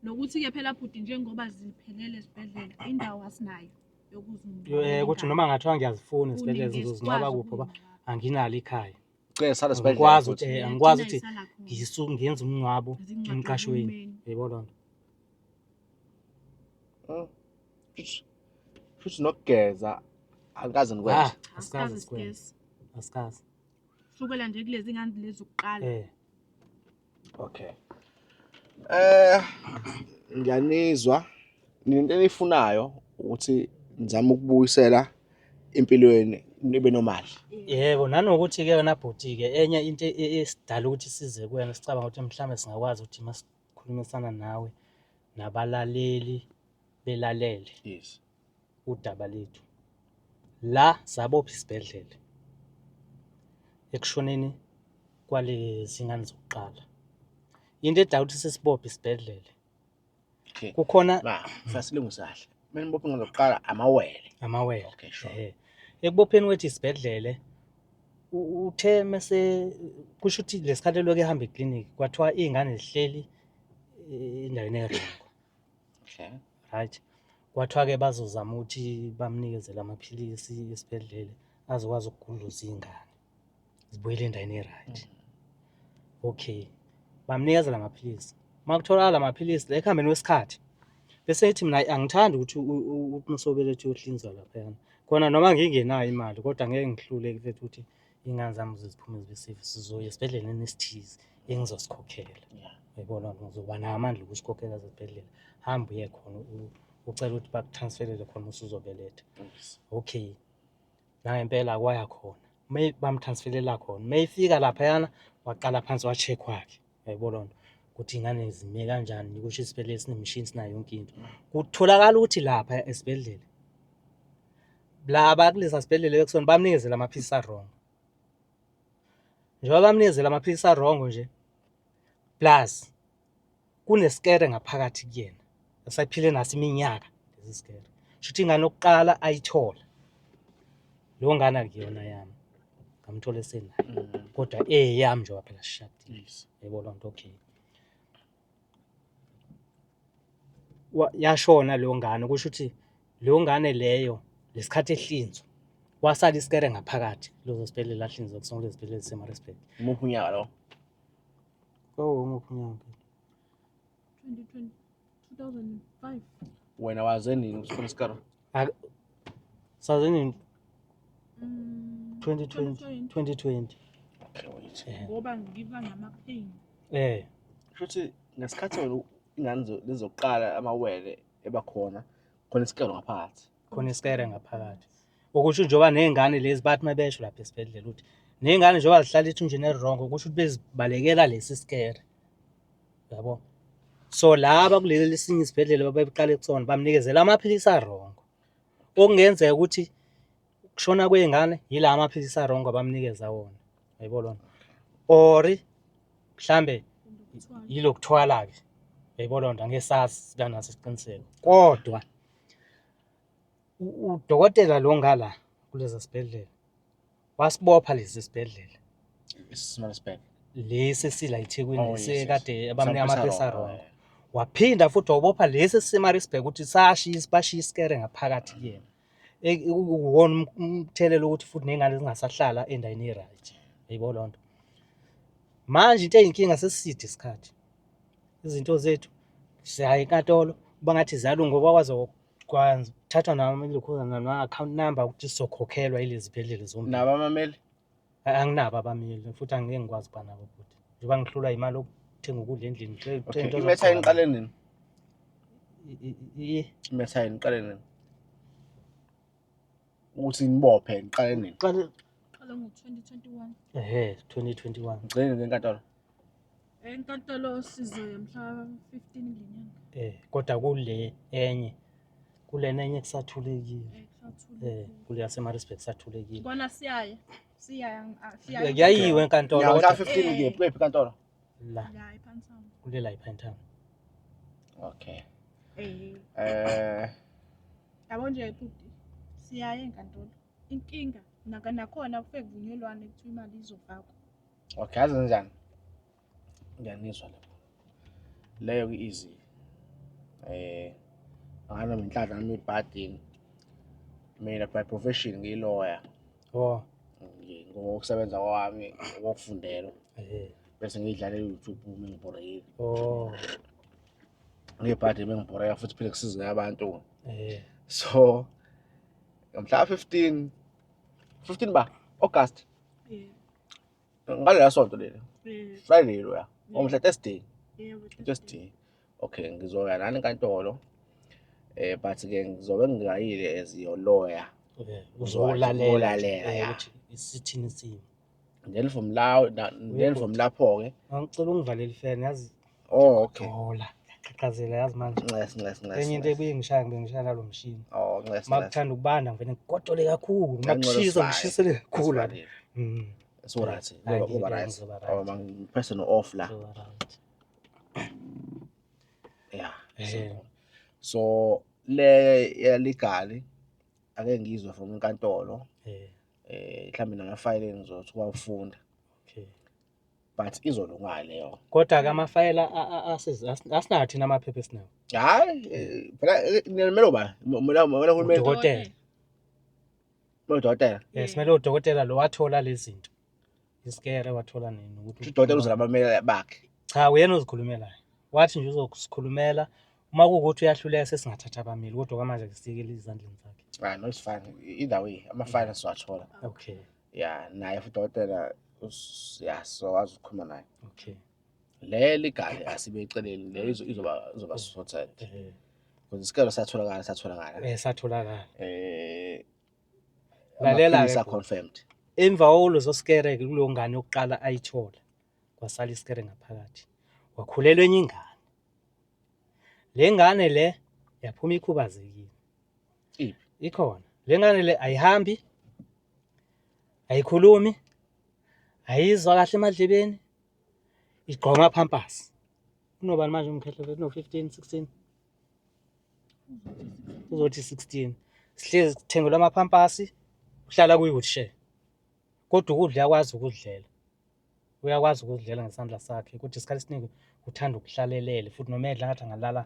Nokuthi-ke phela bhuti njengoba ziphelele esibhedlela indawo asinayo yokuzingcwaba. Ukuthi noma ngathiwa ngiyazifuna esibhedlela Kuningi ngizozingcwaba esikwazi kuphi ngoba ukuyingcwaba. anginalo ikhaya. Cela sala esibhedlela. Angikwazi futhi. ukuthi angikwazi ukuthi Yagcina isala khona. ngenze umngcwabo Zingcwatshwa emqashweni. uhulumeni. Uyayibona loo nto? Futhi nokugeza angikaze ngikwenze. Ah, Cha, asikaze asikaze sikwenze. sigeze. Asikaze. Sukela nje kulezi ngane lezi zokuqala. Okay. Ngiyanizwa ninento enifunayo ukuthi nizame ukubuyisela impilo yenu ibe normal. Yebo, nanokuthi-ke wena bhuti-ke enye into esidala ukuthi size kuwena sicabanga ukuthi mhlawumbe singakwazi ukuthi masikhuluma ngikhulumisana nawe nabalaleli belalele Yes. udaba lethu. La sabopha isibhedlela ekushoneni kwalezi ngane zokuqala. Into edala ukuthi sesibophe isibhedlela Okay. kukhona Ma, fasilungise kahle. Mina ngibophe ngizoqala amawele. amawele. Okay, sure. Ekubopheni kwethu isibhedlele uthe mese kusho ukuthi lesikhathi elokhu ehamba eklinikhi kwathiwa iy'ngane zihleli endaweni erongo. Okay. Right. Kwathiwa-ke bazozama ukuthi bamnikezele amaphilisi esibhedlele azokwazi ukugudluza iy'ngane zibuyele endaweni e-right. Okay. Bamnikezela amaphilisi. Uma kutholakala amaphilisi la ekuhambeni kwesikhathi bese ethi mina angithandi ukuthi umsobelethu uyohlinzwa laphayana. Khona noma ngingenayo imali kodwa ngeke ngihluleke mfethu ukuthi iy'ngane zami ziphume zibe safe, sizoya esibhedleleni esithize engizosikhokhela. Yeah. Uyayibona loo nto, ngizoba nawo amandla okusikhokhela esibhedlela. Hamba uye khona ucele ukuthi bakutransferele khona usuzobeletha. Yes. Okay. Nangempela kwaya khona. Bamtransferela khona. Mayefika laphayana waqala phansi wa-check-wa-ke. Uyayibona loo nto ukuthi iy'ngane zime kanjani, kusho isibhedlela sinemishini sinayo yonke into. Kutholakala ukuthi lapha esibhedlela laba kulesa sibhedlela ekusona bamnikezela amaphilisi a-wrong. Njengoba bamnikezela amaphilisi a-wrong nje plus kunesikere ngaphakathi kuyena asaphile naso iminyaka lesi sikere. Shuthi ingane yokuqala ayithola leyo ngane akuyona yami, ngamthola esenayo kodwa eyami njengoba phela sishadile. Yes. Yebo loo nto, okay. Yashona leyo ngane, kusho ukuthi leyo ngane leyo lesikhathi ehlinzwa wasala isikere ngaphakathi kuleso sibhedlela ahlinzwa kusona kulezi zibhedlela zise-Maritzburg. Umuphi unyaka lo? Kwawumuphi unyaka phela? 2020, 2005. Wena waze nini ukuthi khona isikere? Saze nini? 2020. 2020. 2020. Okay, wait. Ngoba ngiba nama-pain. Kusho ukuthi ngesikhathi wena ingane lezokuqala amawele ebakhona khona isikere ngaphakathi. Khona isikere ngaphakathi. Okusho njengoba ney'ngane lezi bathi uma besho lapha esibhedlela ukuthi ney'ngane njengoba zihlala ethunjini elirongo kusho ukuthi bezibalekela lesi sikere. Yabo. So laba kuleli lesinye isibhedlela babeqale kusona bamnikezela amaphilisi arongo. Okungenzeka ukuthi kushona kwey'ngane yila amaphilisi arongo abamnikeza wona. Yayibona lona. Or mhlambe yilokuthwala-ke. Yayibona loo nto, angeke sazi singanaso isiqiniseko. Kodwa udokotela lo ngala kuleza sibhedlela wasibopha lesi sibhedlela Maritzburg. lesi esila eThekwini Oh, yes, yes. sekade abamnika Samphisa amaphilisi wrong, arongo. Waphinda futhi wabopha lesi esiseMaritzburg ukuthi sashiya bashiya isikere ngaphakathi kuyena. Uwona umthelela ukuthi futhi ney'ngane zingasahlala endaweni e-right. Yayibona loo nto. Manje into eyinkinga sesiside isikhathi. Izinto zethu siyaya enkantolo kuba ngathi ziyalunga ngoba kwaze kwathathwa nama-account number ukuthi sizokhokhelwa yilezi zibhedlela zombili. Nabo abameli? Anginabo abameli futhi angeke ngikwazi ukuba nabo futhi. Njengoba ngihlulwa imali yokuthenga ukudla endlini. Okay, imetha iqale nini? Imetha iqale nini? Ukuthi nibophe niqale nini? Qale Qala ngo-2021. 2021. Ngigcine nini enkantolo? Enkantolo sizoya mhla 15 kule nyanga. Kodwa kule enye kulena enye kusathulekile. Kusathulekile. Kule yaseMaritzburg kusathulekile. Kona siyaya. Siyaya siyaya. Kuyayiwe enkantolo Mhla kodwa 15 kephi? Kephi enkantolo? la La ePantown. kule la ePinetown. Okay. Yabo nje bhuti siyaya enkantolo. Inkinga nakhona kufike kuvunyelwane kuthiwa imali izofakwa. Okay, yazi kanjani? Ngiyanizwa lapho. Leyo ke easy. Anganoma inhlanhla noma ibhadini. Mina by profession ngiyi-lawyer. Oh. Ngokusebenza kwami ngokufundela. Bese ngidlala e-YouTube uma ngibhorekile. Oh. Ngebhadi bengibhoreka futhi phela kusiza abantu. So ngomhla 15 ba August. Yeah. Ngale sonto leli. Friday lo ya. Ngomhla Thursday. Yebo. Thursday. Okay, ngizoya nani enkantolo. But ke ngizobe ngingayile as your lawyer. Uzolalela ukuthi isithini isimo. Then from la then from lapho ke Ngicela ungivalele ifeni yazi. Oh, okay. Gola. Ngiyaqhaqhazela yazi manje. Nxese, nxese, nxese. Enye into ebuye ngishaya ngibe ngishaya nalo mshini. Oh, nxese. Uma kuthanda ukubanda ngivele ngigodole kakhulu. Uma kushisa ngishisele kakhulu. So right. Kuba right. Oh, mangipress no off la. Yeah. So le yaligali ake ngizwe from inkantolo. Mhlawumbe namafayile ngizothi wawufunda. Okay. But izolunga leyo. Kodwa ke amafayela asinawo thina amaphepha esinawo. Hayi, phela nimele ubani? Umele uhulumeni. Udokotela. Udokotela. Yes, simele udokotela lo wathola lezi zinto. Isikere wathola nini ukuthi udokotela uzolabamela bakhe. Cha, uyena ozikhulumelayo. Wathi nje uzokusikhulumela uma kuwukuthi uyahluleka sesingathatha abameli kodwa kwamanje kusikele ezandleni zakhe. Ah, no, it's fine. Either way, amafayela siwathola. Okay. Yeah, naye futhi udokotela ya sizokwazi ukukhuluma naye. Okay. Le ligali asibe eceleni le izoba sorted. Because isikelo satholakala satholakala. Satholakala. Lalela ke confirmed. Emva kwalezo sikere ke kuleyo ngane yokuqala ayithola kwasala isikere ngaphakathi. Wakhulelwa enye ingane. Le ngane le yaphuma ikhubazekile. Iphi? Ikhona. Le ngane le ayihambi, ayikhulumi, ayizwa kahle emadlebeni, igqoka amaphampasi. Unobani manje umkhehle? Uno 15, 16. Uzothi 16. Sihlezi sithengelwa amaphampasi, uhlala kuyi-wheelchair. Kodwa ukudla uyakwazi ukudlela. Uyakwazi ukudlela ngesandla sakhe kodwa isikhathi esiningi uthanda ukuhlalelele futhi noma edla ngathi angalala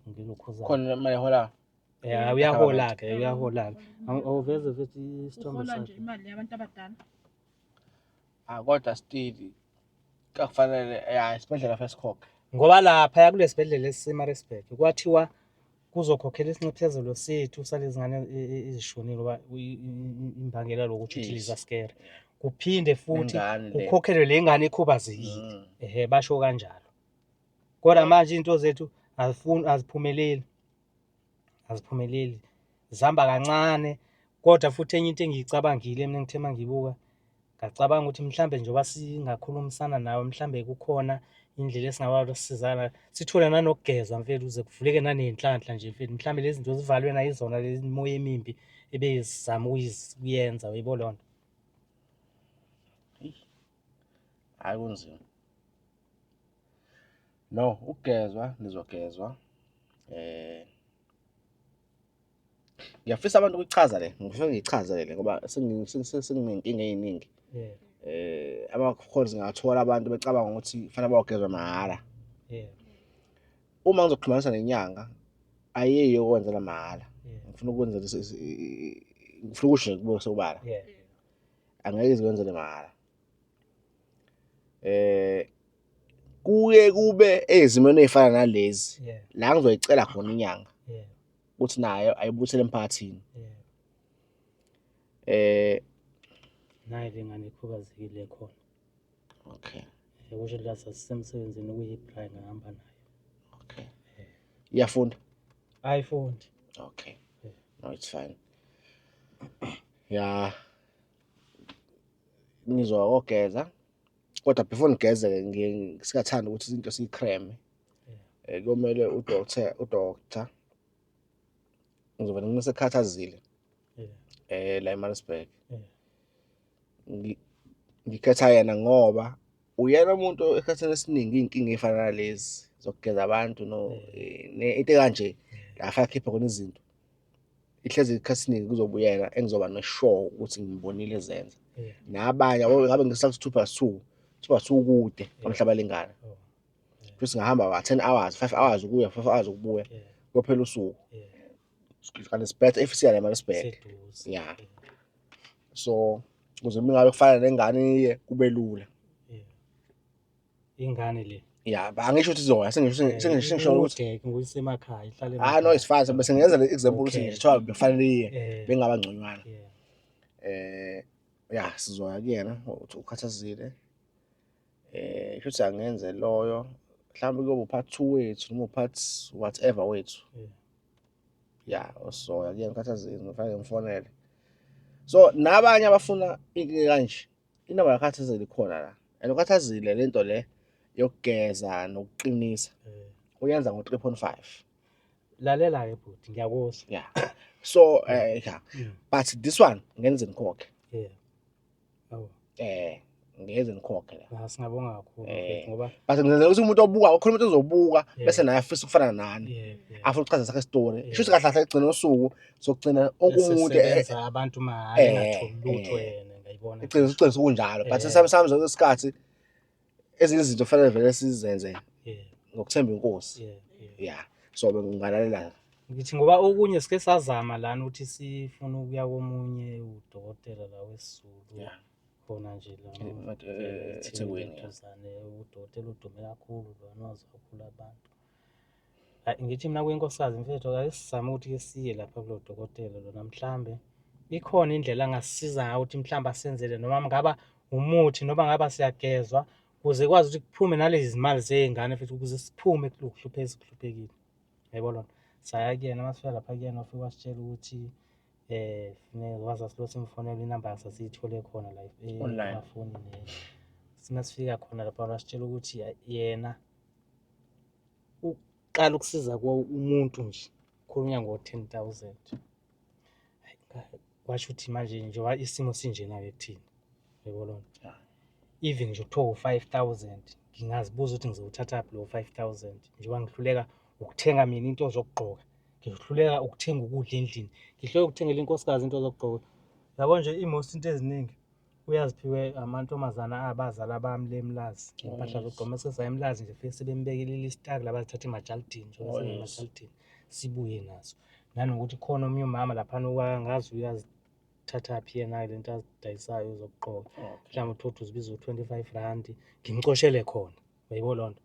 ngilokhuzana. Khona imali ehola. Ya, uyahola ke, uyahola ke. Awuveze futhi isithombe Uhola nje sakhe. imali yabantu abadala. Ah, kodwa still kakufanele ya isibhedlela first khokhe. Ngoba lapha kulesibhedlela esiseMaritzburg kwathiwa kuzokhokhela isinxephezelo sethu salezi ngane ezishonile ngoba imbangela lokuthi uthiliza sikere. Kuphinde futhi Nengane le. kukhokhelwe le ngane ekhubazekile. Ehhe, basho kanjalo. Kodwa manje izinto zethu azifuni, aziphumeleli. Aziphumeleli. Zihamba kancane. Kodwa futhi enye into engiyicabangile mina engithe mangibuka, ngacabanga ukuthi mhlambe njengoba singakhulumisana nawe mhlambe kukhona indlela esingakwazi ukusizakala sithole nanokugezwa mfethu ukuze kuvuleke naney'nhlanhla nje mfethu. Mhlambe lezi zinto zivalwe nayizona lezi mimoya emimbi ebezama ukuyenza, uyibo loo nto. Hhayi kunzima. No, ukugezwa nizogezwa. Ngiyafisa abantu ukuchaza le, ngifisa ngiyichaze le ngoba senginenkinga eyiningi. Ama-calls ngiyathola abantu becabanga ukuthi kufanele bayogezwa mahhala. Uma ngizoxhumanisa nenyanga ayiyo yokwenzela mahhala. Ngifuna ukwenza ngifuna ukusho nje kube sobala. Angeke izikwenzele mahhala. Kuye kube ezimweni ey'fana nalezi la ngizoyicela khona inyanga ukuthi nayo ayibuthele emphakathini. Nayi le ngane ikhubazekile khona. Okay. Kusho ukuthi sasisemsebenzini okuyi-braai ngahamba nayo. Okay. Iyafunda? Ayifundi. Okay. No, it's fine. Ya. Nizokogeza. Kodwa before nigeze ke ngisingathanda ukuthi izinto siyikreme. Kuyomele udoctor ngizobe ngisekhathazile. La eMaritzburg. Ngikhetha yena ngoba uyena umuntu esikhathini esiningi iy'nkinga ey'fana nalezi zokugeza abantu no into ekanje la afake akhiphe khona izinto. Ihlezi isikhathi esiningi kuzobuyela engizoba ne-sure ukuthi ngibonile ezenza. Nabanye yabo ngabe ngisathi 2+2, 2+2 kude kwamhlaba lingana. Futhi singahamba ba 10 hours, 5 hours ukuya, 5 hours ukubuya. Kuyophela usuku. Kanti it's better if siya la eMaritzburg. Yeah. So ukuze mingabe kufana nengane iye kube lula. Ingane le. Yeah, angisho ukuthi izoya, sengisho ukuthi ngiyisemakhaya ihlale. Ah no, it's fine. Bese ngenza le example ukuthi ngithiwa befanele iye bengaba ngconywana. Yeah, sizoya kuyena ukuthi ukhathazile. Shuthi angenze loyo mhlawumbe kuyoba part 2 wethu noma part whatever wethu. Yeah, usoya kuyena ukhathazile ngifanele ngimfonele. So nabanye abafuna inkinga kanje, inamba yakhathazile ikhona la. And ukhathazile lento le Yokugeza nokuqinisa uyenza ngo-3.5. Lalela-ke bhuti, ngiyakuzwa. Yeah, so yeah, but this one ngenze nikhokhe. Yabo. Ngeze nikhokhe la. Ah, singabonga kakhulu mfethu ngoba But ngenzela ukuthi umuntu obuka, ukhona umuntu ozobuka bese naye afisa ukufana nani, afuna ukuchaza sakhe story. Shuthi kahle kahle egcina usuku sokugcina wonke umuntu Esesebenza abantu mahhala, engatholi lutho yena, ngiyayibona. Egcina sekunjalo, but sami sami isikhathi ezinye izinto kufanele vele sizenze ngokuthemba inkosi. Yeah, so bengingalalela. Ngithi ngoba okunye sike sazama lana ukuthi sifuna ukuya komunye udokotela la wesiZulu. Khona nje la eThekwini, eduzane, udokotela udume kakhulu lona, wazi kakhulu abantu. Hayi, ngithi mina kwinkosikazi mfethu, ake sizame ukuthi ke siye lapha kulo dokotela lona, mhlambe ikhona indlela angasisiza ngayo ukuthi mhlambe asenzele noma ngaba umuthi noma ngaba siyagezwa, ukuze kwazi ukuthi kuphume nalezi zimali zey'ngane futhi, ukuze siphume kulokhu kuhlupheka esikuhluphekile. Yayibona loo nto. Saya kuyena, uma sifika lapha kuyena wafike wasitshela ukuthi funeka waze wasilokhu simfonela inamba yakhe sasiyithole khona la Online. emafonini. Sima sifika khona lapha wasitshela ukuthi yena uqala ukusiza kuwo umuntu nje khulunywa ngo-10,000. Hayi, kwasho ukuthi manje nje isimo sinjena-ke kuthina. Yebo loo nto. Even nje kuthiwa u-5,000, ngingazibuza ukuthi ngizowuthathaphi lowo 5,000, njengoba ngihluleka ukuthenga mina into zokugqoka, ngihluleka ukuthenga ukudla endlini, ngihluleka ukuthengela inkosikazi into zokugqoka. Yabo nje i-most into eziningi uyaziphiwe amantombazana abazala bami le eMlazi, impahla zokugqoka. Mase saya eMlazi nje fike sebembekele ilistaki la bazithatha emajalidini, njengoba sengemajalidini, sibuye nazo. Nanokuthi khona omunye umama laphana okangazi uyazithathaphi yena le nto azidayisayo zokugqoka. Mhlawumbe uthole ukuthi uzibiza u-25 rand, ngimcoshele khona. Uyayibona loo nto?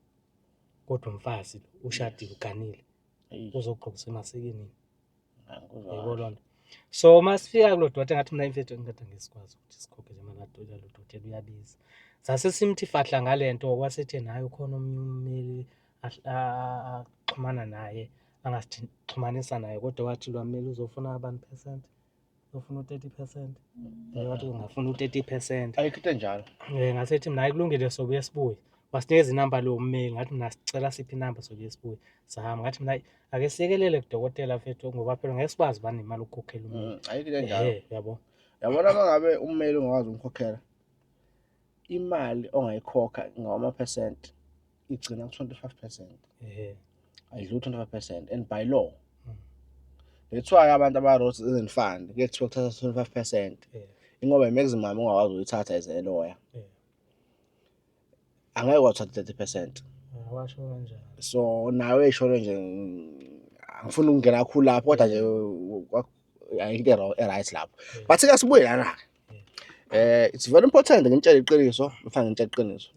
Kodwa umfazi lo ushadile, uganile, uzogqokisa emasekeni. Angikuzwa Uyayibona kahle. loo nto? So uma sifika kulo dokotela ngathi mina mfethu ngathi angesikwazi ukuthi sikhokhe nje imali kadokotela, lo dokotela uyabiza. Sase simthi fahla ngale nto, wasethe naye ukhona omunye ummeli axhumana naye, angasixhumanisa naye, kodwa wathi lo mmeli uzofuna abantu percent, uzofuna u-30%. Wathi ungafuna u-30%. Ayikho into enjalo. Ngasethi mina hayi kulungile sobuye sibuye. Wasinikeza inamba lowo mmeli, ngathi mina sicela siphe inamba sobuye sibuye. Sahamba ngathi mina ake siyekelele kudokotela mfethu ngoba phela ngeke sikwazi uba nemali ukukhokhela ummeli. Ayikho into enjalo. Yabo. Yabona uma ngabe ummeli ungakwazi ukumkhokhela, imali ongayikhokha ngawama-percent igcina ku-25%. Ayidluli 25% and by law. That's why abantu aba-Road Citizen Fund kuye kuthiwa kuthatha 25%. Ingoba i-maximum ongakwazi ukuyithatha as a lawyer. Angeke wathatha 30%. Washo kanjalo. So nawe isholo nje, angifuni ukungena kakhulu lapho, kodwa nje ayikho into e-right lapho. But ke sibuye lana-ke. It's very important ngitshele iqiniso, mfana ngitshele iqiniso.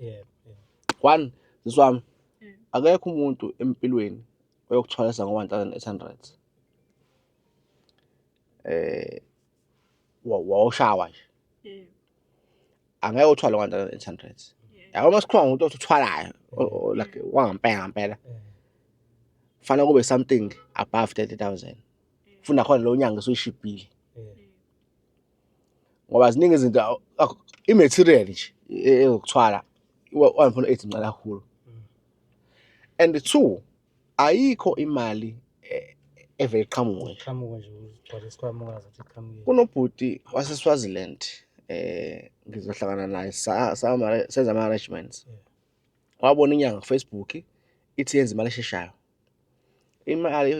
One, sisi wami, akekho umuntu empilweni oyokuthwalisa ngo-1800. Wawushawa nje. Angeke uthwale ngo-1800. Yabo uma sikhuluma ngomuntu othwalayo, like wangampela ngampela. Kufanele kube something above 30,000. Funa khona lo nyanga usuyishibhile. Ngoba ziningi izinto, i-material nje ezokuthwala 1.8 incane kakhulu. And two, ayikho imali evele iqhamuke. Iqhamuke nje, ugcwale isikhwama ungazi ukuthi iqhamuke. Kunobhuti waseSwaziland, ngizohlangana naye senza ama-arrangements. Wabona inyanga ku-Facebook ithi yenza imali esheshayo. Imali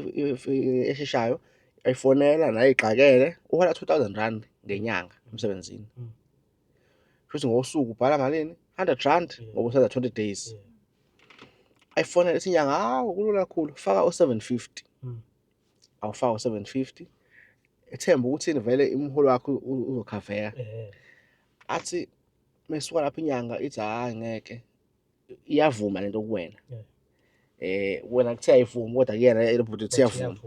esheshayo ayifonela naye igxakele, uhola 2000 rand ngenyanga emsebenzini. Futhi ngosuku ubhala malini? 100 rand ngoba usenza 20 days. Ayifonela ithi inyanga, hawu kulula kakhulu, faka u-750. Awufaka u-750. Ethemba ukuthi vele umholo wakho uzokhaveka. Athi mesuka lapha inyanga ithi hayi ngeke, iyavuma lento kuwena. Wena kuthiwa ayivumi kodwa kuyena lo bhuti uthi iyavuma.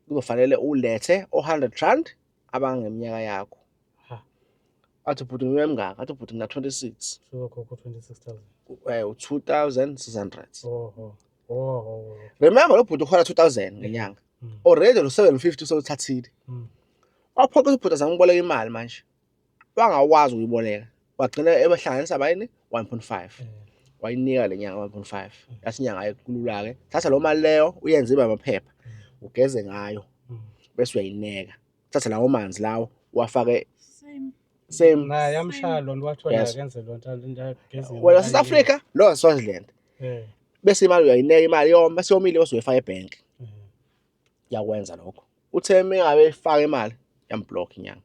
Kuzofanele ulethe o-100 rand abangeminyaka yakho. Athi bhuti ngiminyaka emingaka? Athi bhuti ngina 26. So khokho 26,000. 2600. Oh, oh. Oh. Remember lo bhuti uhola 2000 ngenyanga. Already lo 750 usewuthathile. Waphoqa ubhuti azama ukuboleka imali manje. Wangakwazi ukuyiboleka. Wagcina ebahlanganisa bayini 1.5. Wayinika le nyanga 1.5. Yathi inyanga ayikulula-ke, thatha lo mali leyo uyenze ibe amaphepha, ugeze ngayo bese uyayineka. Thatha lawo manzi lawo uwafake Same. same. Naye yamshaya loo nto wathiwa Yes. naye akenze loo nto ageze Wena South Africa, lo Swaziland. Bese imali uyayineka imali yoma, bese yomile bese uyifaka ebhenki. Yakwenza lokho. Uthe uma ngabe ifaka imali yamblock inyanga.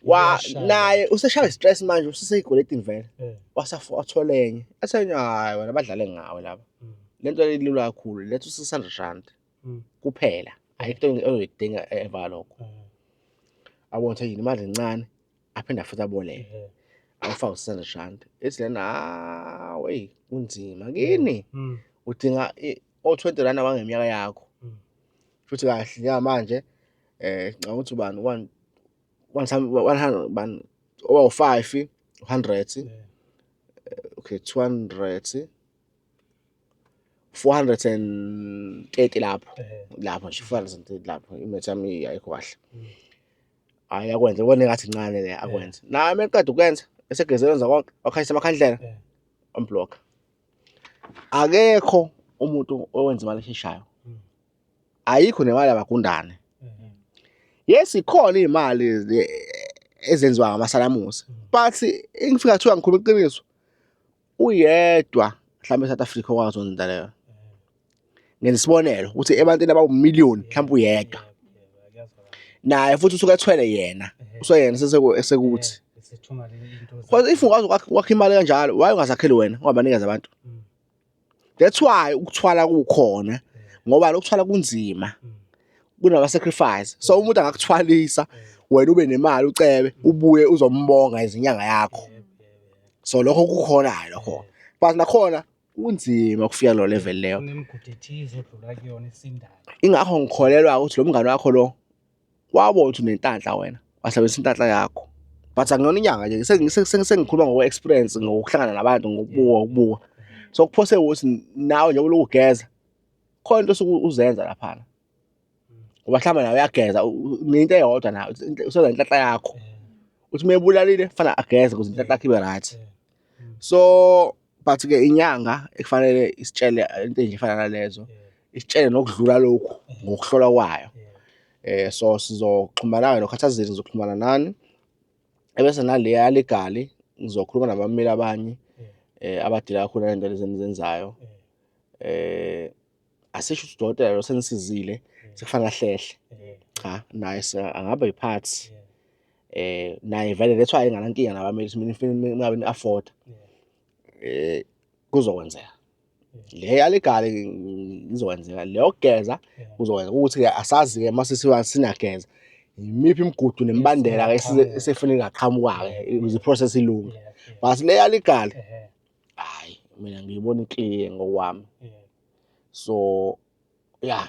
Wa Iyashaya. naye useshaya stress manje useseyigweletini vele. Wathola enye. Athe hayi wena badlale ngawe laba. Lento ilula kakhulu, letha u-600 rand kuphela. Ayikho into ozoyidinga emva lokho. Abona ukuthi yini imali encane, aphinde futhi aboleke. Awufake u-600 rand. Ethi lena hawu eyi kunzima kini. Udinga o-20 rand abangeminyaka yakho. Futhi kahle njengamanje ngicabanga ukuthi ubani one one time 100 bani obawu-5 100 okay 200 430 lapho lapho nje 430 lapho imath yami ayikho kahle. Hhayi akwenze ubona engathi incane le akwenze. Naye uma eqeda ukwenza esegeze wenza konke wakhanyisa amakhandlela wambhlokha. Akekho umuntu owenza imali esheshayo. Ayikho nemali yabagundane. Yes ikhona iy'mali ezenziwa ngamasalamusi but ingifika kuthiwa ngikhuluma iqiniso uyedwa mhlawumbe eSouth Africa okwazi ukwenza into leyo. Ngenza isibonelo ukuthi ebantwini abawumiliyoni mhlawumbe uyedwa. Naye futhi usuke ethwele yena. Useyena esekuthi. Because if ungakwazi ukwakha imali kanjalo, why ungazakheli wena ungabanikeza abantu? That's why ukuthwala kukhona ngoba lokuthwala kunzima. Kunama sacrifice. So umuntu angakuthwalisa wena ube nemali ucebe ubuye uzombonga izinyanga yakho. So lokho kukhona lokho. But nakhona kunzima ukufika kulo level leyo. Kunemigudu ethize odlula kuyona esindayo. Ingakho ngikholelwa ukuthi lo mngane wakho lo wabona ukuthi unenhlanhla wena, wasebenzisa inhlanhla yakho. But angiyona inyanga nje, sengikhuluma ngokwe-experience, ngokuhlangana nabantu, ngokubuka ukubuka. So kuphose ukuthi nawe njengoba ulokhu ugeza, khona into osuke uzenza laphana. Ngoba mhlawumbe nawe uyageza, nento eyodwa nawe, usenza inhlanhla yakho. Uthi uma ebulalile kufanele ageze ukuze inhlanhla yakhe ibe right. So but-ke inyanga ekufanele isitshele into ey'fana nalezo, isitshele nokudlula lokhu ngokuhlola kwayo. So sizoxhumana-ke noKhathazile, ngizoxhumana nani. Ebese naleya legali ngizokhuluma nabameli abanye abadila kakhulu nalento lezi enizenzayo. Asisho ukuthi udokotela lo senisizile sekufanele ahlehle. Cha, naye angaba yiphathi. Naye vele that's why enganankinga nabameli ukuthi mina ngabe ni-afford. Kuzokwenzeka. Le yalegali izokwenzeka, le yokugeza kuzokwenzeka ukuthi-ke asazi-ke uma sesiba sinageza imiphi imigudu nemibandela-ke esefuna ingaqhamuka-ke ukuze i-process ilunge. But le yalegali hhayi mina ngiyibona i-clear ngokwami. So yeah,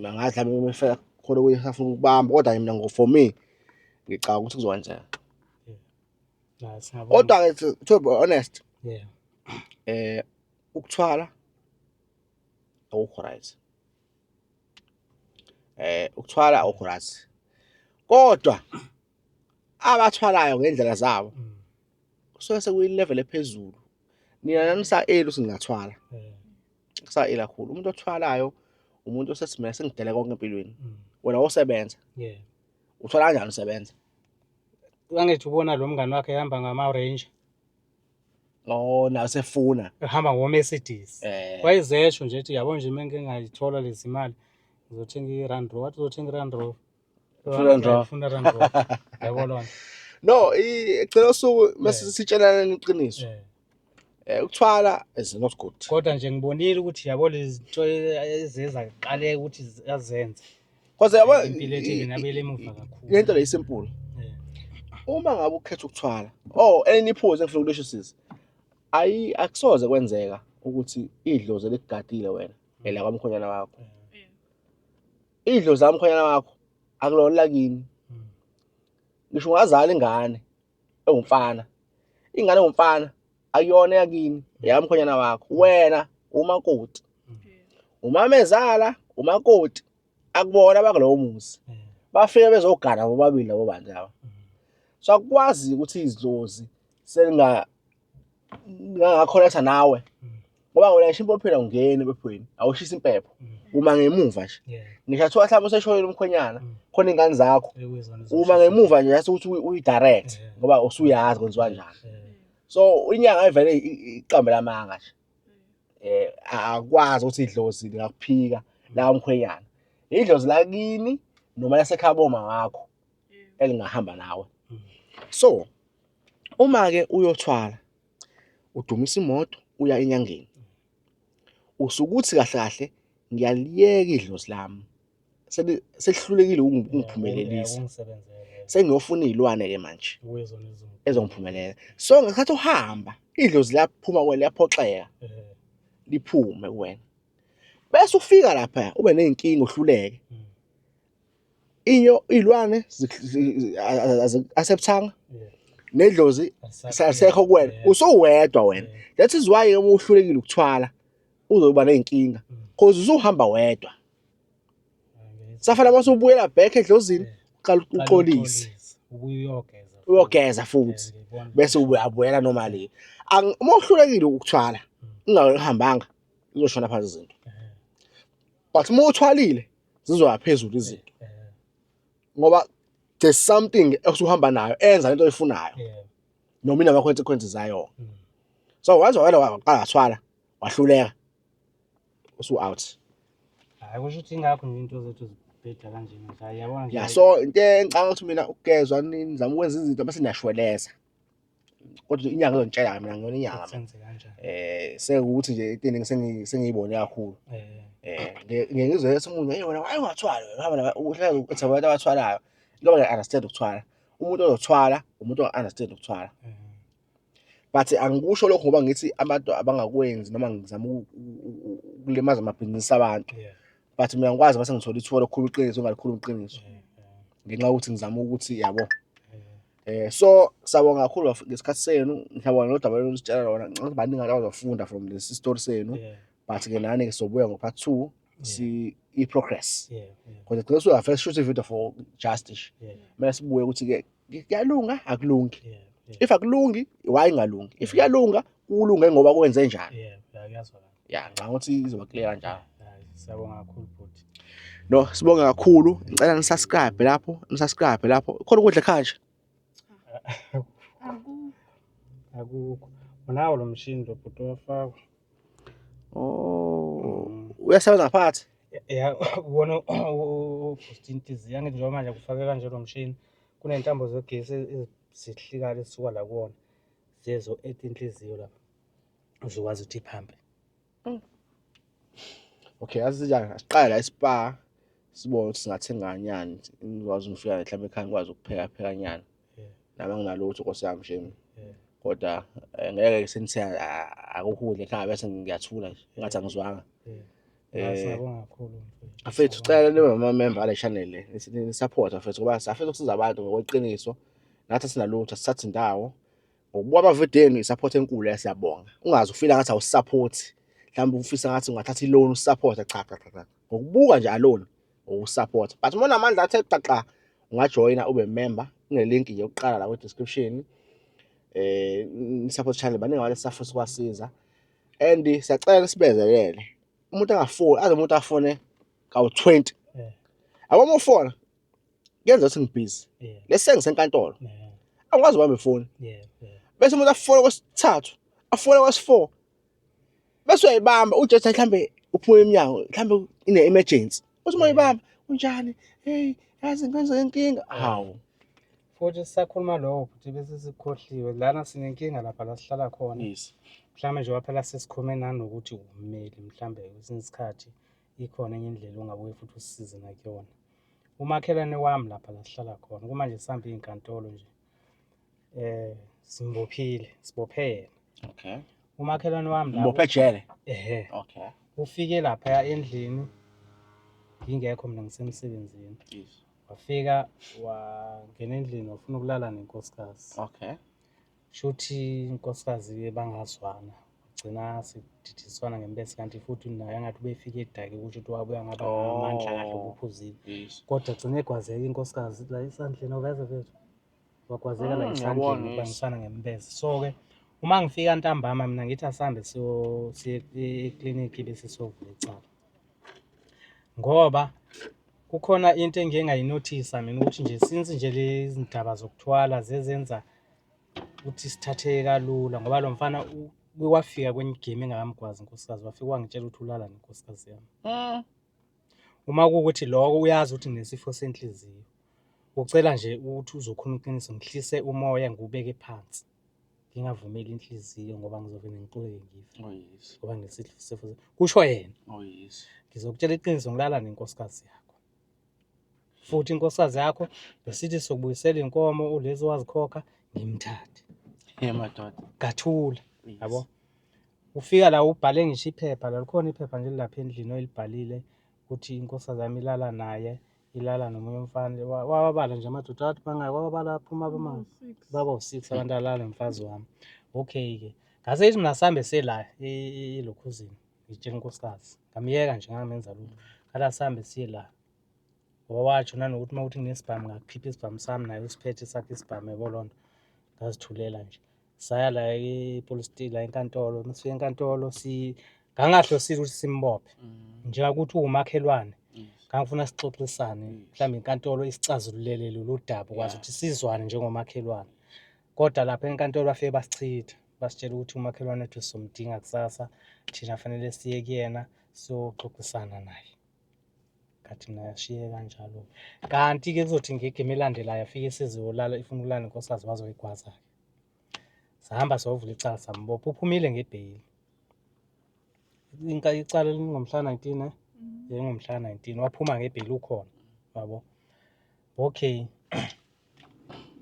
angazi mhlawumbe uma efika khona okunye esafuna ukubamba kodwa mina ngo for me ngicabanga ukuthi kuzokwenzeka. Kodwa-ke to be honest, ukuthwala akukho right. Ukuthwala akukho right. Kodwa abathwalayo ngendlela zabo kusuke sekuyi-level ephezulu. Nina nanisa-early ukuthi ningathwala. Kusa-early kakhulu. Umuntu othwalayo umuntu osethi mina sengidele konke empilweni. Wena wosebenza. Uthwala kanjani usebenza? Angithi ubona lo mngani wakhe ehamba ngama-Ranger. Oh, nawe sefuna. Ehamba ngo-Mercedes. Wayezesho nje ethi yabo nje uma ngike ngayithola lezi mali ngizothenga i-Land Rover. Wathi uzothenga i-Land Rover. Ufuna i-Land Rover. Ufuna i-Land Rover. Yabo lona. No, igcina usuku mase sitshelana iqiniso. Ukuthwala is not good. Kodwa nje ngibonile ukuthi yabo lezi zinto eziza kuqale ukuthi azenze. Because yabo Impilo ethu inabele emuva kakhulu. Lento le simple. Uma ngabe ukhetha ukuthwala, oh elinye iphuzu engifuna ukulisho sisi. Ayi akusoze kwenzeka ukuthi idlozi elikugadile wena elakwamkhonyana wakho. Idlozi lakamkhonyana wakho akulona lakini. Ngisho ungazala ingane ewumfana. Ingane ewumfana akuyona yakini, eyakamkhonyana wakho. Wena umakoti. Umamezala, umakoti akubona abakulowo muzi. Bafike bezogana bobabili labo bantu laba. So akukwazi ukuthi izidlozi selinga Ngingakholetha nawe. Ngoba wena ngisho impophela ungeni empophweni, awushisa impepho. Uma ngemuva nje. Ngisho kuthiwa mhlawumbe useshonile umkhwenyana, khona iy'ngane zakho. Uma ngemuva nje yase ukuthi uyi-direct ngoba usuyazi kwenziwa njani. So inyanga ivele iqambe lamanga nje. Akwazi ukuthi idlozi lingakuphika la umkhwenyana. Idlozi lakini noma lasekhaya boma wakho elingahamba nawe. So uma-ke uyothwala udumisa imoto uya enyangeni usukuthi kahle kahle ngiyaliyeka idlozi lami selihlulekile ukungiphumelelisa sengiyofuna iy'lwane-ke manje ezongiphumelela. So ngesikhathi uhamba idlozi liyaphuma kuwena liyaphoxeka liphume kuwena bese ufika lapha ube ney'nkinga uhluleke. Inyo iy'lwane azi-accept-anga nedlozi alisekho kuwena usuwedwa wena. That is why uma uhlulekile ukuthwala uzoba ney'nkinga cause usuhamba wedwa. Safana mase ubuyela back edlozini uqala uxolise. Uyogeza futhi bese uyabuyela normally. Uma uhlulekile ukuthwala ungahambanga izoshona phansi izinto. But uma uthwalile zizoya phezulu izinto. Ngoba there's something osuhamba nayo enza lento oyifunayo. Noma inama consequences ayo. So once wawela waqala wathwala wahluleka usu out. Hayi kusho ukuthi ingakho nje into zethu zibheda kanjena nje. Hayi yabona nje. Yeah, so into engicabanga ukuthi mina ukugezwa nizama ukwenza izinto bese niyashweleza. Kodwa inyanga izontshela mina ngiyona inyanga. Senze kanjani? Sekuwukuthi nje into eningi sengiyibone kakhulu. Ngeke ngizwe ethi umuntu hey wena why ungathwali wena uhamba naba uhlala uthi abantu abathwalayo. Ngoba ngiya-understand ukuthwala. Umuntu ozothwala umuntu onga-understand ukuthwala. But angikusho lokho ngoba ngithi abantu abangakwenzi noma ngizama ukulimaza amabhizinisi abantu. But mina ngikwazi mase ngithola ithuba lokukhuluma iqiniso ngalikhuluma iqiniso. Ngenxa yokuthi ngizama ukuthi yabo. So siyabonga kakhulu ngesikhathi senu, ngiyabonga nodaba lolu sitshela lona. Ngicabanga ukuthi baningi abantu abazofunda from lesi story senu. But ke nani ke sobuya ngo part 2 si i-progress. Kodwa gcina suyafela shoot i-video for justice. Kumele sibuye ukuthi ke kuyalunga akulungi. If akulungi why ingalungi? If kuyalunga kulunge ngoba kwenze njani? Yeah, kuyazwakala. Yeah, ngicabanga ukuthi izoba clear kanjalo. Siyabonga kakhulu bhuti. No, sibonge kakhulu. Ngicela ni-subscribe lapho, ni-subscribe lapho. Khona ukudla ekhaya nje. Akukho. Akukho. Unawo lo mshini lo bhuti wafakwa. Oh, uyasebenza ngaphakathi? Ya, ubona ubhusti inhliziyo angithi njengoba manje kufake kanje lo mshini kunentambo zogesi ezihlikayo ezisuka la kuwona zezo ethi inhliziyo lapha uzokwazi ukuthi iphampe. Okay, asithi asiqale la e-Spar sibone ukuthi singathenga nyani ngikwazi ngifika mhlawumbe ekhaya ngikwazi ukupheka pheka nyani. Nami anginalutho Nkosi yami shame. Kodwa ngeke senithe akukho ukudla ekhaya bese ngiyathula nje ngathi angizwanga. Siyabonga kakhulu mfethu. Mfethu cela nibe ama-member ale channel le ni-support mfethu ngoba siyafisa ukusiza abantu ngokweqiniso. Nathi asinalutho asithathi indawo. Ngokubuka amavidiyo enu i-support enkulu le siyabonga. Ungaze ufile ngathi awusupport. Mhlawumbe ufisa ngathi ungathatha i-loan usupport cha cha cha. Ngokubuka nje alone usupport. But uma unamandla athe xaxa ungajoyina ube member kune-link nje yokuqala la kwi-description. Ni-support channel baningi abantu esisafisa ukubasiza. And siyacela sibezelele. Umuntu angafoni, aze umuntu afone kawu-20. Yabo uma ufona kuyenza ukuthi ngibhizi. Lesi sengisenkantolo. Angikwazi ukubamba ifoni. Bese umuntu afone kwesithathu, afone kwesi-4. Bese uyayibamba ujethi mhlambe uphuma emnyango, mhlambe ine emergency. Uthi uma uyibamba, unjani? Hey, yazi ngenzeke inkinga. Hawu. Futhi sisakhuluma lokho futhi bese sikhohliwe lana sinenkinga lapha la sihlala khona. Yes. Mhlawumbe njengoba phela sesikhulume nanokuthi ummeli mhlawumbe kwesinye isikhathi ikhona enye indlela ongabuye futhi usisize nakuyona. Umakhelwane wami lapha la sihlala khona kumanje sihamba iy'nkantolo nje simbophile sibophe yena. Okay. Umakhelwane wami la Mbophe ejele. Ehhe. Okay. Ufike lapha endlini ngingekho mina ngisemsebenzini. Yes. Wafika wangena endlini wafuna ukulala nenkosikazi. Okay. Shuthi inkosikazi-ke bangazwana gcina sekudidiswana ngempesi kanti futhi naye angathi ubefike edake kusho ukuthi wabuya ngaba namandla kahle ubuphuzile. Yes. Kodwa gcina egwazeka inkosikazi la esandleni awuveze mfethu. Wagwazeka la Ngiyabona, esandleni yes. kubangisana ngempesi. So-ke Uma ngifika ntambama mina ngithi asihambe siye eklinikhi bese siyovula icala. Ngoba kukhona into engike ngayinothisa mina ukuthi nje since nje lezi ndaba zokuthwala zezenza ukuthi sithatheke kalula ngoba lo mfana wafika kwenye igame engakamgwazi unkosikazi wafika wangitshela ukuthi ulala nenkosikazi yami. Uma kuwukuthi lokho uyazi ukuthi nginesifo senhliziyo, ucela nje ukuthi uzokhuluma iqiniso ngihlise umoya ngiwubeke phansi. Ngingavumeli inhliziyo ngoba ngizovele ngiquleke ngife. Oh yes. Ngoba nginesifo kusho yena. Oh yes. Ngizokutshela iqiniso ngilala nenkosikazi yakho. Futhi inkosikazi yakho besithi sokubuyisela inkomo ulezi wazikhokha ngimthathe. Yeah madoda. Ngathula. Yabo. Ufika la ubhale ngisho iphepha la likhona iphepha nje lapha endlini oyilibhalile ukuthi inkosikazi yami ilala naye ilala nomunye umfana wababala nje amadoda athi bangaki wababala aphuma bama baba u-six abantu alala nomfazi wami. Okay-ke ngase ngithi mina sihambe sela elokhuzini ngitshela unkosikazi ngamyeka nje ngangamenza lutho ngathi asihambe siye la ngoba watsho nanokuthi uma kuthi nginesibhamu ngakukhipha isibhamu sami naye usiphethe sakhe isibhamu yabo loo nto ngazithulela nje. Saya la epolice la enkantolo masifika enkantolo si ngangahlosile ukuthi simbophe njengokuthi uwumakhelwane ngangifuna sixoxisane mhlawumbe inkantolo isicazululele lolu daba ukwazi ukuthi sizwane njengomakhelwane kodwa lapha enkantolo bafike basichitha basitshela ukuthi umakhelwane wethu sizomdinga kusasa thina fanele siye kuyena siyoxoxisana naye. Ngathi mina yashiye kanjalo. Kanti-ke kuzothi ngegemu elandelayo afike eseziyolala ifuna ukulala nenkosikazi wazoyigwaza-ke. Sahamba sayovula icala sambopha uphumile ngebheyili. Icala lingomhla 19 eh? Lingomhla 19 waphuma ngebheyili ukhona. Yabo. Okay.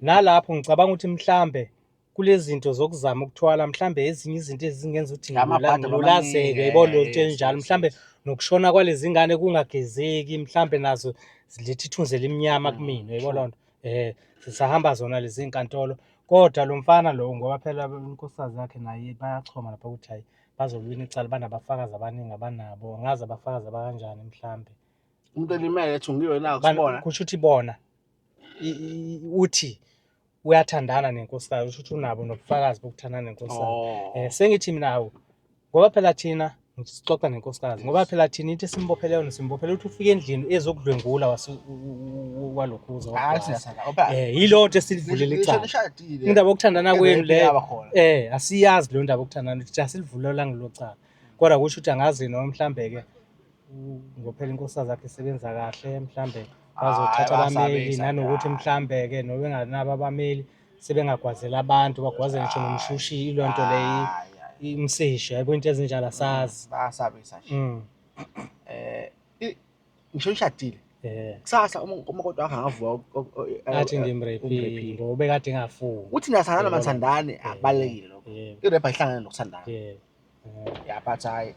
Nalapho ngicabanga ukuthi mhlambe kulezi zinto zokuzama ukuthwala mhlambe ezinye izinto ezingenza ukuthi Amabhadi ngilulazeke amaningi, yabo lo nto yes, enjalo yes, mhlambe yes. nokushona kwalezi ngane kungagezeki mhlambe nazo ziletha ithunzi elimnyama kumina yabo loo nto sisahamba zona lezi nkantolo kodwa lo mfana lo ngoba phela inkosikazi yakhe naye bayachoma lapha ukuthi hayi bazolwina icala banabafakazi abaningi abanabo angazi abafakazi abakanjani mhlambe Umuntu elimele ethungiwe na kusibona. Kusho ukuthi bona uthi uyathandana nenkosikazi usho ukuthi unabo nobufakazi bokuthandana nenkosikazi. Oh. Sengithi mina hawu ngoba phela thina sixoxa nenkosikazi ngoba phela thina into esimbophele yona simbophele ukuthi ufike endlini ezokudlwengula walokhuza. Hayi siyasala. Ngoba Yileyo nto esilivulela icala. nishadile. Indaba yokuthandana kwenu leyo Yaba khona. Asiyazi leyo ndaba yokuthandana ukuthi asilivulela ngelo cala. Kodwa kusho ukuthi angazi noma mhlambe ke ngoba phela inkosikazi yakhe isebenza kahle mhlambe bazothatha Hayi, abameli basabisa, nanokuthi hayi. mhlambe ke noma benganabo abameli sebengagwazela abantu bagwaze ngisho nomshushi ilo nto leyo Hayi, hayi. umseshi yabo into ezinjalo asazi. Bayasabisa nje. Ngisho nishadile. Kusasa uma umakoti wakho angavuka Athi ngimrepile umrepile. ngoba ubekade engafuni. Uthi niyathandana Yebo. mathandane akubalulekile lokho. I-rape ayihlangene nokuthandana. Ya but hayi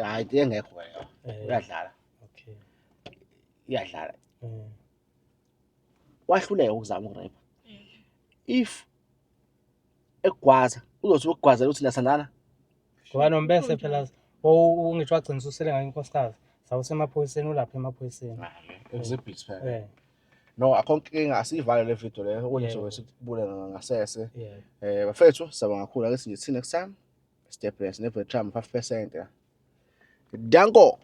hayi into engekho leyo. Uyadlala. Okay. Uyadlala. Wahluleka ukuzama ukurepha. If ekugwaza uzothi ukugwazela ukuthi niyathandana. Ngoba nombese phela ungithi wagcina ususele ngayo inkosikazi. Sawusemaphoyiseni ulapha emaphoyiseni. Exhibit phela. No, akho nkinga asiyivale le video leyo okunye sobe sikubule ngasese. Bafethu siyabonga kakhulu ake sithi next time. Stay blessed never try 5%. Danko.